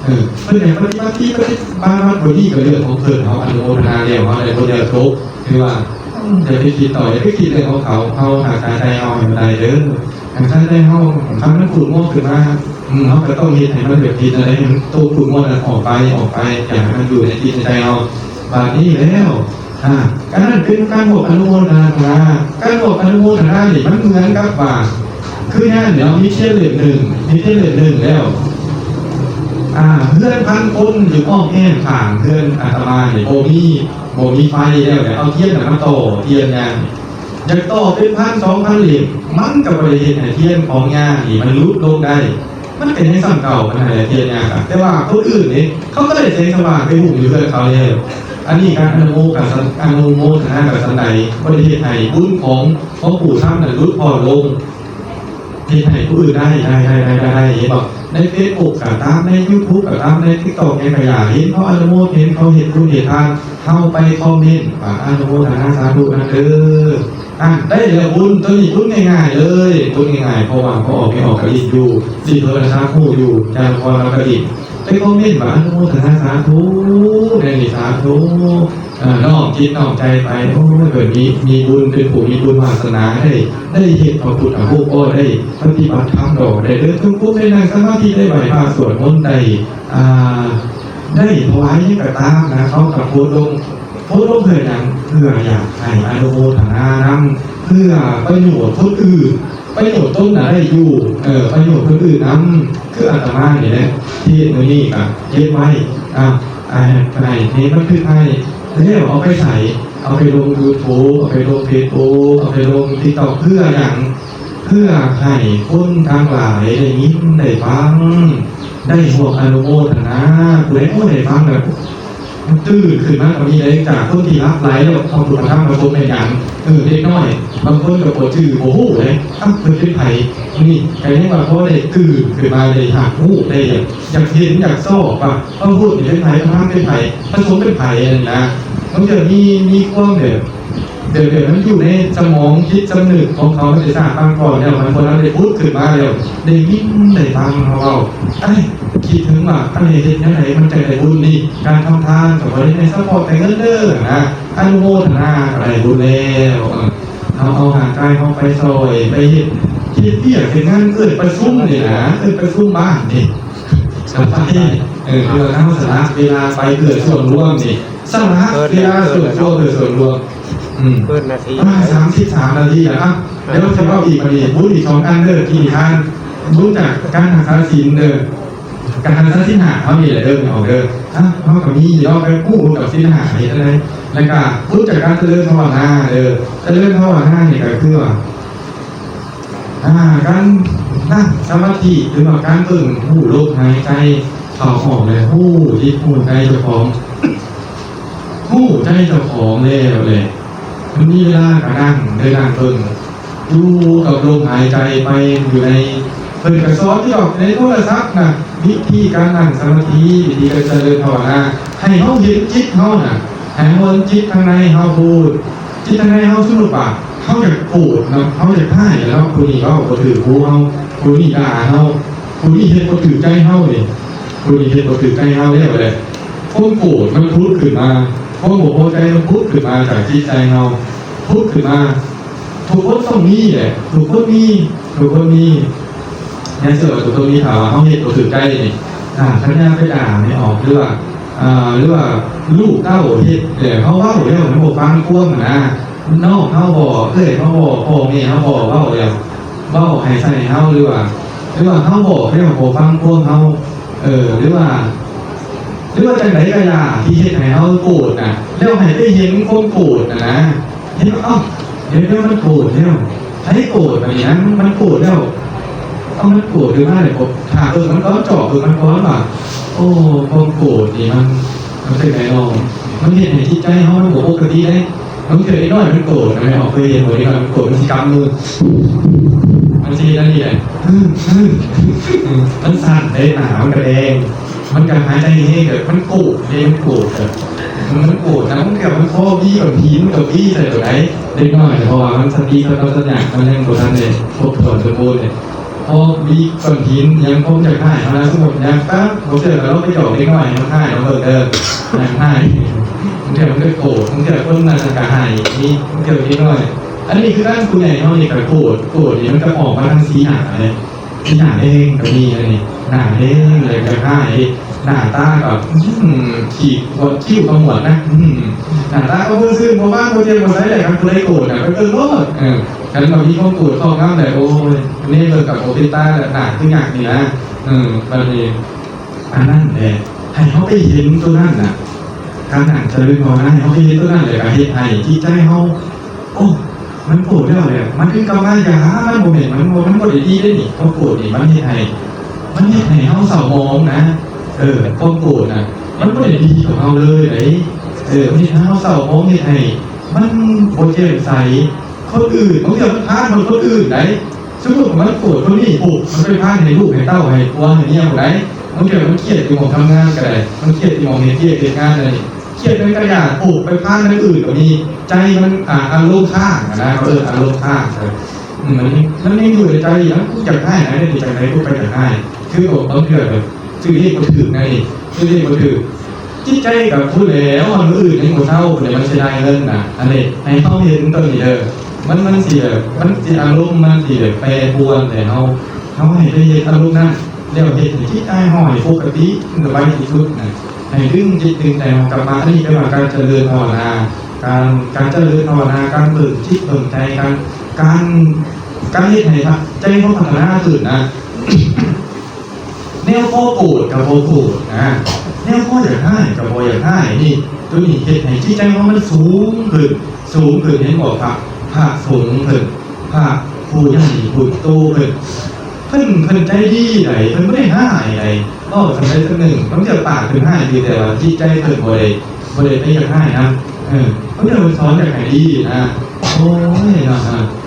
ເອີ ເພິ່ນຢາກປະຕິບັດດີປະຕິບັດບໍ່ດີກໍເລື່ອງຂອງເພິ່ນ ເຮົາອະນຸໂມທະນາແລ້ວ ເຮົາໄດ້ຜົນແລ້ວຈົບ ຄືວ່າ ອືມ ຢ່າໄປຄິດຕໍ່ ຢ່າໄປຄິດເລື່ອງຂອງເຂົາ ເຮົາຮັກສາໃຈເຮົາໃຫ້ມັນໄດ້ເດີ ຮັກສາໃຈເຮົາ ຄັນມັນຂຸດມົວຂຶ້ນມາ ອືມ ເຮົາກໍຕ້ອງເຮັດໃຫ້ມັນແບບເຮັດແນວໃດໃຫ້ມັນໂຕຂຸດມົວນັ້ນອອກໄປ ອອກໄປ ຢ່າໃຫ້ມັນຢູ່ໃນຈິດໃນໃຈເຮົາ ບາດນີ້ແລ້ວ ອ່າ ການນັ້ນເປັນການບອກອະນຸໂມທະນາ ການບອກອະນຸໂມທະນານີ້ມັນເໝືອນກັບວ່າ ຄືງານເນາະ ມີທຽນເຫຼັ້ມໜຶ່ງ ມີທຽນເຫຼັ້ມໜຶ່ງແລ້ວ ອ່າ ເຮືອນພັນຄົນຢູ່ອ້ອມແອ້ມຂ້າງເຮືອນອາດຕະມານີ້ບໍ່ມີ ບໍ່ມີໄຟແລ້ວ ແລ້ວເອົາທຽນນະມາຕໍ່ທຽນຫຍັງ ຢາກຕໍ່ເປັນພັນສອງພັນເຫຼັ້ມ ມັນກໍບໍ່ໄດ້ເຮັດໃຫ້ທຽນຂອງຍານີ້ມັນຫຼຸດລົງໄດ້ ມັນກໍຍັງສ່ຳເກົ່າ ມັນຫັ້ນແຫຼະ ທຽນຍາກະ ແຕ່ວ່າຄົນອື່ນນີ້ ເຂົາກໍໄດ້ແສງສະຫວ່າງໄປຮຸ່ງຢູ່ເຮືອນເຂົາແລ້ວ ອັນນີ້ການອະນຸໂມກະ ອະນຸໂມທະນາກະສັນໃດ ບໍ່ໄດ້ເຮັດໃຫ້ບຸນຂອງ ຂອງຜູ້ທຳນັ້ນຫຼຸດຜ່ອນລົງ ເຮັດໃຫ້ຜູ້ອື່ນໄດ້ ໄດ້ ໄດ້ ໄດ້ ໄດ້ ເຫັນບໍ່? ໃນເຟສບຸກກໍຕາມ ໃນຢູທູບກໍຕາມ ໃນຕິກຕັອກຫຍັງກໍຢ່າ ເຫັນເຂົາອະນຸໂມ ເຫັນເຂົາເຮັດບຸນເຮັດທານ ເຮົາໄປຄອມເມັນວ່າ ອະນຸໂມທະນາສາທຸນຳເດີ ອ່າ ໄດ້ແລ້ວບຸນ ໂຕນີ້ບຸນງ່າຍໆເລີຍ ບຸນງ່າຍໆ ເພາະວ່າພໍ່ອອກແມ່ອອກກໍຫຼິ້ນຢູ່ ຫຼິ້ນໂທລະສັບຮູ້ຢູ່ ຈານຄອນລາວກໍຫຼິ້ນ ໄປຄອມເມັນວ່າ ອະນຸໂມທະນາສາທຸ ແນວນີ້ສາທຸ ເອີ ນ້ອມຈິດນ້ອມໃຈໄປ ໂອ້ຍ ເພິ່ນມີ ມີບຸນ ເປັນຜູ້ມີບຸນວາສະໜາ ໄດ້ ໄດ້ເຮັດພະພຸດທະຮູບ ໂອ້ ໄດ້ປະຕິບັດທຳດອກ ໄດ້ເດີນຈົງກົມ ໄດ້ນັ່ງສະມາທິ ໄດ້ໄຫວ້ພະສວດມົນ ໄດ້ ອ່າ ໄດ້ຖວາຍຫຍັງກໍຕາມນະ ເຂົາກໍໂພສລົງ ໂພສລົງເພື່ອຫຍັງ? ເພື່ອຢາກໃຫ້ອະນຸໂມທະນານຳ ເພື່ອປະໂຫຍດຄົນອື່ນ ປະໂຫຍດຕົນນະໄດ້ຢູ່ ເອີ ປະໂຫຍດຄົນອື່ນນຳ ຄືອາດຕະມານີ້ແຫຼະ ທີ່ເຮັດມື້ນີ້ກະເກັບໄວ້ ອ່າ ໃຫ້ ໃຫ້ບັນທຶກໃຫ້ ແລ້ວເອົາໄປໃສ? ເອົາໄປລົງຢູທູບ ເອົາໄປລົງເຟສບຸກ ເອົາໄປລົງຕິກຕັອກ ເພື່ອຫຍັງ? ເພື່ອໃຫ້ຄົນທັງຫຼາຍໄດ້ຍິນໄດ້ຟັງ ໄດ້ຮ່ວມອະນຸໂມທະນາ ຜູ້ໃດບໍ່ໄດ້ຟັງແລ້ວ ຕື່ນຂຶ້ນມາກໍມີເດ້ ຈາກຄົນທີ່ຫຼັບໄຫຼແລ້ວ ພະພຸດທະທຳພະສົງແມ່ນຫຍັງ? ເອີ ເດັກນ້ອຍບາງຄົນກໍບໍ່ຈື່ ບໍ່ຮູ້ເດ້ ອ້າວ ເພິ່ນເປັນໃຜ? ນີ້ກໍຍັງວ່າພໍໄດ້ຕື່ນຂຶ້ນມາ ໄດ້ຮັບຮູ້ ໄດ້ຢາກ ຢາກເຫັນ ຢາກຊອກວ່າ ພະພຸດນີ້ເປັນໃຜ? ພະທຳເປັນໃຜ? ພະສົງເປັນໃຜ? ຫັ້ນນະ ບາງເທື່ອມີ ມີຄວາມແບບ ດຽວໆ ມັນຢູ່ໃນສະໝອງຈິດສຳນຶກຂອງເຂົາ ມັນໄດ້ສ້າງມາກ່ອນແລ້ວ ມັນບໍ່ທັນໄດ້ຜຸດຂຶ້ນມາແລ້ວ ໄດ້ຍິນໄດ້ຟັງເຮົາເວົ້າ ອັນນີ້ຄິດເຖິງວ່າ ອັນນີ້ເຮັດແນວໃດມັນຈັ່ງໄດ້ບຸນນີ້ ການທຳທານກໍບໍ່ໄດ້ໃຫ້ສະເພາະແຕ່ເງິນເດີນະ ອະນຸໂມທະນາກໍໄດ້ບຸນແລ້ວ ເຮົາເອົາຮ່າງກາຍເຮົາໄປຊ່ອຍ ໄປເຮັດ ເຮັດວຽກເຮັດງານ ເອີ້ນປະຊຸມນີ້ນະ ເອີ້ນປະຊຸມບ້ານນີ້ ເອີ ເພື່ອເຮົາສະຫຼະເວລາໄປເພື່ອສ່ວນລວມນີ້ ສະຫຼະເວລາສ່ວນຕົວເພື່ອສ່ວນລວມ ອືມ ເກີນນາທີ ອ່າ ສາມສິບສາມນາທີແລ້ວ ອ່ະ ດຽວຊິເວົ້າອີກ ບັດນີ້ບຸນອີກສອງອັນເດີ ທີ່ທານ ບຸນຈາກການຮັກສາສິນເດີ ການຮັກສາສິນຫ້າເຮົານີ້ແຫຼະເດີ ອອກເດີ ອ່ະ ເຮົາກໍມີຢູ່ດອກ ໄປຮູ້ກັບສິນຫ້າເຮັດຈັ່ງໃດ ແລ້ວກໍບຸນຈາກການຈະເລີນພາວະນາເດີ ຈະເລີນພາວະນານີ້ກໍຄືວ່າ ອ່າ ການນັ່ງສະມາທິ ຫຼືວ່າການເບິ່ງຮູ້ລົມຫາຍໃຈເຂົ້າອອກ ແລະ ຮູ້ຈິດຮູ້ໃຈເຈົ້າຂອງ ຮູ້ໃຈເຈົ້າຂອງແລ້ວແຫຼະ ມັນມີເວລາກໍນັ່ງ ໄດ້ນັ່ງເບິ່ງ ຢູ່ກັບລົມຫາຍໃຈໄປ ຢູ່ໃນ ເພິ່ນກໍສອນຢູ່ດອກໃນໂທລະສັບນະ ວິທີການນັ່ງສະມາທິ ວິທີການຈະເລີນພາວະນາ ໃຫ້ເຮົາເຫັນຈິດເຮົານະ ໃຫ້ເຮົາເຫັນຈິດທາງໃນເຮົາພຸ້ນ ຈິດທາງໃນເຮົາ ສົມມຸດວ່າເຮົາຢາກໂກດເນາະ ເຮົາຢາກຮ້າຍແລ້ວເນາະ ຜູ້ນີ້ເວົ້າບໍ່ຖືກຫູເຮົາ ຜູ້ນີ້ດ່າເຮົາ ຜູ້ນີ້ເຮັດບໍ່ຖືກໃຈເຮົານີ້ ຜູ້ນີ້ເຮັດບໍ່ຖືກໃຈເຮົາແລ້ວແຫຼະ ຄວາມໂກດມັນຜຸດຂຶ້ນມາ ຄວາມບໍ່ພໍໃຈມັນຜຸດຂຶ້ນມາຈາກຈິດໃຈເຮົາ ຜຸດຂຶ້ນມາ ທຸກຄົນຕ້ອງມີແຫຼະ ທຸກຄົນມີ ທຸກຄົນມີ ແມ່ນເຊື່ອວ່າທຸກຄົນມີ ຖ້າວ່າເຮົາເຮັດບໍ່ຖືກໃຈນີ້ ອ່າ ຄັນຍາມໄປດ່າແມ່ອອກ ຫຼືວ່າ ອ່າ ຫຼືວ່າລູກເຕົ້າເຮັດ ແຕ່ເຮົາເວົ້າແລ້ວມັນບໍ່ຟັງຄວາມຫັ້ນນະ ນ້ອງເຮົາບໍ່ ເອື້ອຍເຮົາບໍ່ ພໍ່ແມ່ເຮົາບໍ່ ເວົ້າແລ້ວ ເວົ້າໃຫ້ໃສ່ເຮົາ ຫຼືວ່າ ຫຼືວ່າເຮົາບອກແລ້ວບໍ່ຟັງຄວາມເຮົາ ເອີ ຫຼືວ່າ ຫຼືວ່າຈັ່ງໃດກໍຢ່າ ທີ່ເຮັດໃຫ້ເຮົາໂກດນະ ແລ້ວໃຫ້ໄປເຫັນຄວາມໂກດນະນະ ເຫັນ ເອົ້າ ດຽວ ດຽວມັນໂກດແລ້ວ ໃຜໂກດບາດນີ້ນະ ມັນ ມັນໂກດແລ້ວ ເອົ້າ ມັນໂກດຂຶ້ນມາແລ້ວ ຖ້າເບິ່ງມັນກ່ອນ ເຈາະເບິ່ງມັນກ່ອນວ່າ ໂອ້ ຄວາມໂກດນີ້ມັນ ມັນເປັນໄງນໍ ມັນເຮັດໃຫ້ຈິດໃຈເຮົາມັນບໍ່ປົກກະຕິເດ້ ບາງເທື່ອເດັກນ້ອຍມັນໂກດນະ ແມ່ອອກເຄີຍເຫັນບໍ່ ເດັກນ້ອຍມັນໂກດ ມັນຊິກຳມື ມັນຊິເຮັດອັນນີ້ແຫຼະ ມັນສັ່ນເດ້ ໜ້າມັນກະແດງ ມັນກະຫາຍໃຈແຮງ ແບບມັນໂກດເດ້ ມັນໂກດແບບ ມັນ ມັນໂກດນະ ບາງເທື່ອມັນພໍບີກ້ອນຫີນ ມັນກະບີໃສ່ໂຕໃດ ເດັກນ້ອຍ ເພາະວ່າມັນສະຕິສຳປະຊັນຍະ ມັນຍັງບໍ່ທັນໄດ້ຄົບຖ້ວນສົມບູນເດ້ ພໍບີກ້ອນຫີນຫຍັງ ພໍມັນຢາກຮ້າຍເຮົານະ ສົມມຸດຫຍັງ ປະ ບໍ່ເຊື່ອກໍລອງໄປຫຍອກເດັກນ້ອຍໃຫ້ມັນຮ້າຍລອງເບິ່ງເດີ ໃຫ້ມັນຮ້າຍ ບາງເທື່ອມັນກໍໂກດ ບາງເທື່ອຄົນນັ້ນກໍຮ້າຍ ມີ ບາງເທື່ອເດັກນ້ອຍ ອັນນີ້ຄືກັນ ຜູ້ໃຫຍ່ເຮົານີ້ກໍໂກດ ໂກດນີ້ມັນກໍອອກມາທາງສີໜ້າເດ້ ສີໜ້າແດງກໍມີ ອັນນີ້ໜ້າແດງ ແລ້ວກໍຮ້າຍ ໜ້າຕາກໍ ອືມ ຂີ້ຂວດ ຄິ້ວຂະໝວດນະ ອືມ ໜ້າຕາກໍບໍ່ຊື່ນ ບໍ່ບານ ບໍ່ຈຽມບໍ່ໃສ ແລ້ວຄັນຜູ້ໃດໂກດນະ ໄປເບິ່ງໂລດ ເອີ ຄັນວ່າມີຄວາມໂກດຄອບງຳແລ້ວ ໂອ້ຍ ແນມເບິ່ງກໍບໍ່ເປັນຕາ ໜ້າຄືຫຍັກນີ້ນະ ເອີ ບັດນີ້ ອັນນັ້ນແຫຼະ ໃຫ້ເຮົາໄປເຫັນໂຕນັ້ນນະ ການນັ່ງຈະເລີນພາວະນາ ໃຫ້ເຮົາໄປເຫັນໂຕນັ້ນ ແລ້ວກໍເຮັດໃຫ້ຈິດໃຈເຮົາ ໂອ້ ມັນໂກດແລ້ວແຫຼະ ມັນຄືກັບມາຢາ ມັນບໍ່ແມ່ນ ມັນບໍ່ ມັນບໍ່ໄດ້ດີເດ້ນີ້ ຄວາມໂກດນີ້ ມັນເຮັດໃຫ້ ມັນເຮັດໃຫ້ເຮົາເສົ້າໝອງນະ ເອີ ຄວາມໂກດນະ ມັນບໍ່ໄດ້ດີກັບເຮົາເລີຍເດ້ ເອີ ມັນເຮັດໃຫ້ເຮົາເສົ້າໝອງ ເຮັດໃຫ້ມັນບໍ່ແຈ່ມໃສ ຄົນອື່ນ ບາງເທື່ອມັນພານຄົນອື່ນໄດ໋ ສົມມຸດວ່າມັນໂກດຄົນນີ້ປຸບ ມັນໄປພານໃຫ້ລູກໃຫ້ເຕົ້າ ໃຫ້ຜົວໃຫ້ເມຍຜູ້ໃດ ບາງເທື່ອມັນຄຽດຢູ່ໝ່ອງທຳງານກໍໄດ້ ມັນຄຽດຢູ່ໝ່ອງເຮັດວຽກເຮັດງານນັ້ນນີ້ ຄຽດມັນກໍຢ່າ ໂອ້ ໄປພານທາງອື່ນກໍມີ ໃຈມັນ ອ່າ ອາລົມຄ້າງນະ ເຂົາເອີ້ນອາລົມຄ້າງ ເອີ ມັນ ມັນຍັງຢູ່ໃນໃຈ ມັນຢາກຮ້າຍນະ ເຮັດຈັ່ງໃດກໍໄປຢາກຮ້າຍ ຄືບາງເທື່ອແບບ ຊື້ເລກບໍ່ຖືກໃນ ຊື້ເລກບໍ່ຖືກ ຈິດໃຈກໍພຸ້ນແຫຼະ ມື້ອື່ນຍັງບໍ່ເຊົາ ແລ້ວມັນເສຍດາຍເງິນນະ ອັນນີ້ໃຫ້ເຮົາເຫັນຕົວນີ້ເດີ ມັນ ມັນຊິແບບ ມັນຊິອາລົມ ມັນຊິແບບແປປວນ ແຕ່ເຮົາ ເຮົາໃຫ້ໄປເຮັດອາລົມນັ້ນ ແລ້ວເຮັດໃຫ້ຈິດໃຈເຮົາໃຫ້ປົກກະຕິ ມັນກໍໄວທີ່ສຸດນະ ໃຫ້ດຶງຈິດດຶງໃຈເຮົາກັບມາ ອັນນີ້ເອີ້ນວ່າການຈະເລີນພາວະນາ ການ ການຈະເລີນພາວະນາ ການເບິ່ງຈິດເບິ່ງໃຈ ການ ການ ການເຮັດໃຫ້ໃຈເຮົາພັດທະນາຂຶ້ນນະ. ແນວພໍໂກດກໍບໍ່ໂກດນະ ແນວພໍຢາກຮ້າຍກໍບໍ່ຢາກຮ້າຍ ນີ້ ໂຕນີ້ເຮັດໃຫ້ຈິດໃຈຂອງມັນສູງຂຶ້ນ ສູງຂຶ້ນ ເຫັນບໍ່? ພະ ພະສົງເພິ່ນ ພະຜູ້ໃຫຍ່ຜູ້ໂຕເພິ່ນ ເພິ່ນ ເພິ່ນໃຈດີໃດ໋ ເພິ່ນບໍ່ໄດ້ຮ້າຍໃດ໋ ເວົ້າສ່ຳໃດສ່ຳໜຶ່ງ ບາງເທື່ອປາກເພິ່ນຮ້າຍຢູ່ ແຕ່ວ່າຈິດໃຈເພິ່ນບໍ່ໄດ້ ບໍ່ໄດ້ໄປຢາກຮ້າຍນຳ ເອີ ເພິ່ນ ເພິ່ນສອນຢາກໃຫ້ດີນະ ໂອ້ຍ ເນາະ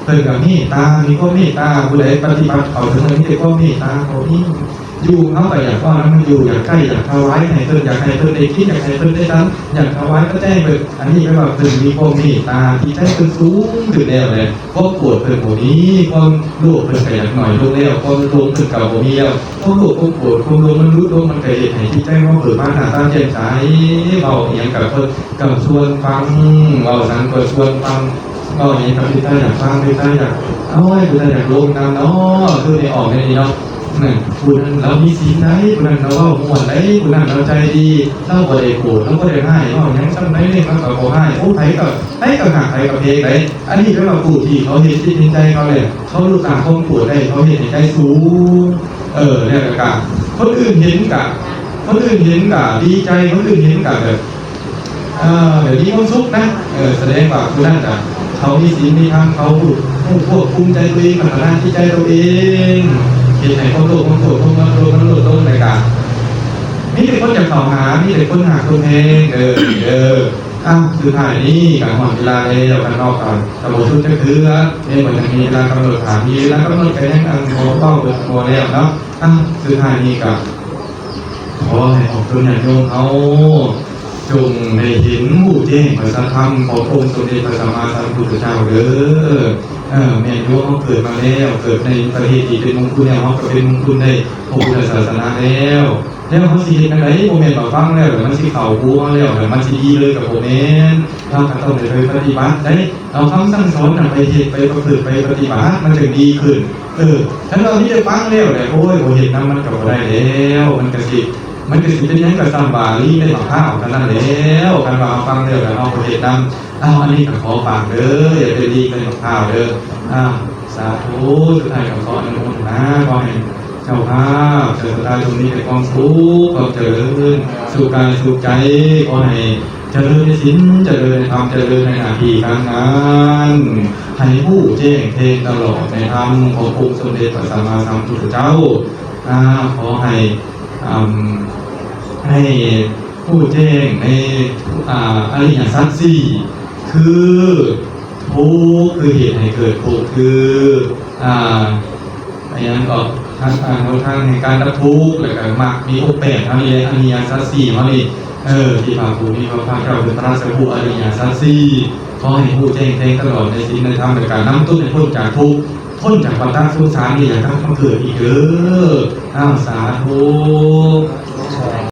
ເພິ່ນກໍເມດຕາ ມີຄວາມເມດຕາ ຜູ້ໃດປະຕິບັດເຂົ້າເຖິງ ມີແຕ່ຄວາມເມດຕາ ບໍ່ມີ ຢູ່ ເຮົາກໍຢາກເວົ້ານຳມັນຢູ່ ຢາກໃກ້ ຢາກຖວາຍໃຫ້ເພິ່ນ ຢາກໃຫ້ເພິ່ນໄດ້ກິນ ຢາກໃຫ້ເພິ່ນໄດ້ສັນ ຢາກຖວາຍປັດໄຈໃຫ້ເພິ່ນ. ອັນນີ້ແປວ່າເພິ່ນມີຄວາມເມດຕາ ຈິດໃຈເພິ່ນສູງຂຶ້ນແລ້ວແຫຼະ. ຄວາມໂກດເພິ່ນບໍ່ມີ ຄວາມໂລບເພິ່ນກໍຢາກໜ້ອຍລົງແລ້ວ ຄວາມຫຼົງເພິ່ນກໍບໍ່ມີແລ້ວ. ຄວາມໂລບ ຄວາມໂກດ ຄວາມຫຼົງມັນຫຼຸດລົງ ມັນກໍເຮັດໃຫ້ຈິດໃຈຂອງເພິ່ນມາໜ້າຕາແຈ່ມໃສ ເວົ້າອີ່ຫຍັງກໍເພິ່ນກໍຊວນຟັງ ເວົ້າຫຍັງກໍຊວນຟັງ ເວົ້າຫຍັງກໍເປັນຕາຢາກຟັງ ເປັນຕາຢາກ ໂອ້ຍ ເປັນຕາຢາກລົມນຳເນາະ ຄືໄດ້ອອກແນວນີ້ເນາະ. ນັ້ນ ຜູ້ນັ້ນລາວມີສິນໃດ໋ ຜູ້ນັ້ນລາວເວົ້າມ່ວນໃດ໋ ຜູ້ນັ້ນລາວໃຈດີ ລາວບໍ່ໄດ້ໂກດ ລາວບໍ່ໄດ້ຮ້າຍ ເວົ້າຫຍັງຊ່ຳໃດເດ້ ລາວກໍບໍ່ຮ້າຍ. ໂອ້ ໃຜກໍ ໃຜກໍຮັກ ໃຜກໍແພງໃດ໋. ອັນນີ້ແປວ່າຜູ້ທີ່ເຂົາເຮັດຈິດເຮັດໃຈເຂົາແລ້ວ ເຂົາຫຼຸດລ້າງຄວາມໂກດໄດ້ ເຂົາເຮັດໃຫ້ໃຈສູງ. ເອີ ແລ້ວກໍ ຄົນອື່ນເຫັນກໍ ຄົນອື່ນເຫັນກໍດີໃຈ ຄົນອື່ນເຫັນກໍແບບ ເອີ ແບບມີຄວາມສຸກນະ. ເອີ ສະແດງວ່າຜູ້ນັ້ນນະ ເຂົາມີສິນມີທຳ ເຂົາຮູ້ ຮູ້ຄວບຄຸມໃຈຕົວເອງ ພັດທະນາຈິດໃຈຕົວເອງ ເຮັດໃຫ້ຄວາມໂລບ ຄວາມໂກດ ຄວາມມັນໂລດ ມັນໂລດລົງ ແລ້ວກະມີແຕ່ຄົນຢາກເຂົ້າຫາ ມີແຕ່ຄົນຮັກຄົນແພງເດີ ເດີ. ອ້າວ ສຸດທ້າຍນີ້ກະຮອດເວລາແລ້ວ ຄັນເວົ້າກັນກະບໍ່ສຸດຈັກເທື່ອ ແມ່ນບໍ່? ຍັງມີເວລາກຳນົດ ຖ້າມີເວລາກຳນົດກະຍັງ ອັນ ບໍ່ເວົ້າ ບໍ່ ບໍ່ແລ້ວເນາະ. ອ້າວ ສຸດທ້າຍນີ້ກະ ຂໍໃຫ້ພວກເຮົາຍາດໂຍມເຮົາ ຈົ່ງໄດ້ເຫັນຮູ້ແຈ້ງພະສັດທຳຂອງອົງສົມເດັດພະສຳມາສຳພຸດທະເຈົ້າເດີ. ເອີ ແມ່ນຢູ່ ເຮົາເກີດມາແລ້ວ ເກີດໃນປະເທດທີ່ເປັນມົງຄຸນແລ້ວ ເຮົາກໍເປັນມົງຄຸນໃນພະພຸດທະສາສະໜາແລ້ວ. ແລ້ວເຮົາຊິເຮັດຈັ່ງໃດ? ບໍ່ແມ່ນວ່າຟັງແລ້ວ ແລ້ວມັນຊິເຂົ້າຫູເຮົາແລ້ວ ແລ້ວມັນຊິດີເລີຍ ກໍບໍ່ແມ່ນ. ເຮົາກໍຕ້ອງໄດ້ໄປປະຕິບັດໄດ໋ ເອົາຄຳສັ່ງສອນນະໄປເຮັດ ໄປປະພຶດ ໄປປະຕິບັດ ມັນຈຶ່ງດີຂຶ້ນ. ເອີ ຄັນວ່າມີແຕ່ຟັງແລ້ວແຫຼະ ໂອ້ຍ ບໍ່ເຮັດນຳມັນກໍບໍ່ໄດ້ແລ້ວ ມັນກໍຊິ ມັນກໍຊິເປັນຫຍັງກໍຊ່ຳວ່າລີໃນໝາກພ້າວເທົ່ານັ້ນແລ້ວ ຄັນວ່າເຮົາຟັງແລ້ວແລ້ວເຮົາບໍ່ເຮັດນຳ. ອ້າວ ອັນນີ້ກໍຂໍຝາກເດີ ຢ່າເປັນລີໃນໝາກພ້າວເດີ. ອ້າວ ສາທຸ ສຸດທ້າຍກໍຂໍອະນຸໂມທະນາ ຂໍໃຫ້ເຈົ້າພາບ ເຈົ້າສາທຸ ຈົ່ງມີແຕ່ຄວາມສຸກ ຄວາມຈະເລີນ ສຸກກາຍສຸກໃຈ ຂໍໃຫ້ ຈະເລີນໃນສິນ ຈະເລີນໃນທຳ ຈະເລີນໃນໜ້າທີ່ການງານ ໃຫ້ຮູ້ແຈ້ງແທງຕະຫຼອດໃນທຳຂອງອົງສົມເດັດພະສຳມາສຳພຸດທະເຈົ້າ. ອາ ຂໍໃຫ້ ອາ ໃຫ້ຮູ້ແຈ້ງໃນ ອາ ອະລິຍະສັດສີ່ ຄື ທຸກ ຄືເຫດໃຫ້ເກີດທຸກ ຄື ອາ ອີຫຍັງກໍ ທາງ ອາ ຫົນທາງແຫ່ງການດັບທຸກ ແລ້ວກໍມັກມີອົງແປດເຮົານີ້ແຫຼະ ອະລິຍະສັດສີ່ເຮົານີ້ ເອີ ທີ່ພະຜູ້ມີພະພາກເຈົ້າເພິ່ນຕະລັດສະຮູ້ອະລິຍະສັດສີ່ ຂໍໃຫ້ຮູ້ແຈ້ງແທງຕະຫຼອດໃນສິນໃນທຳ ແລ້ວກໍນຳຕົນໃຫ້ພົ້ນຈາກທຸກ ພົ້ນຈາກວັດຕະສົງສານນີ້ ຢ່າກັບມາເກີດອີກເດີ. ອ້າວ ສາທຸ.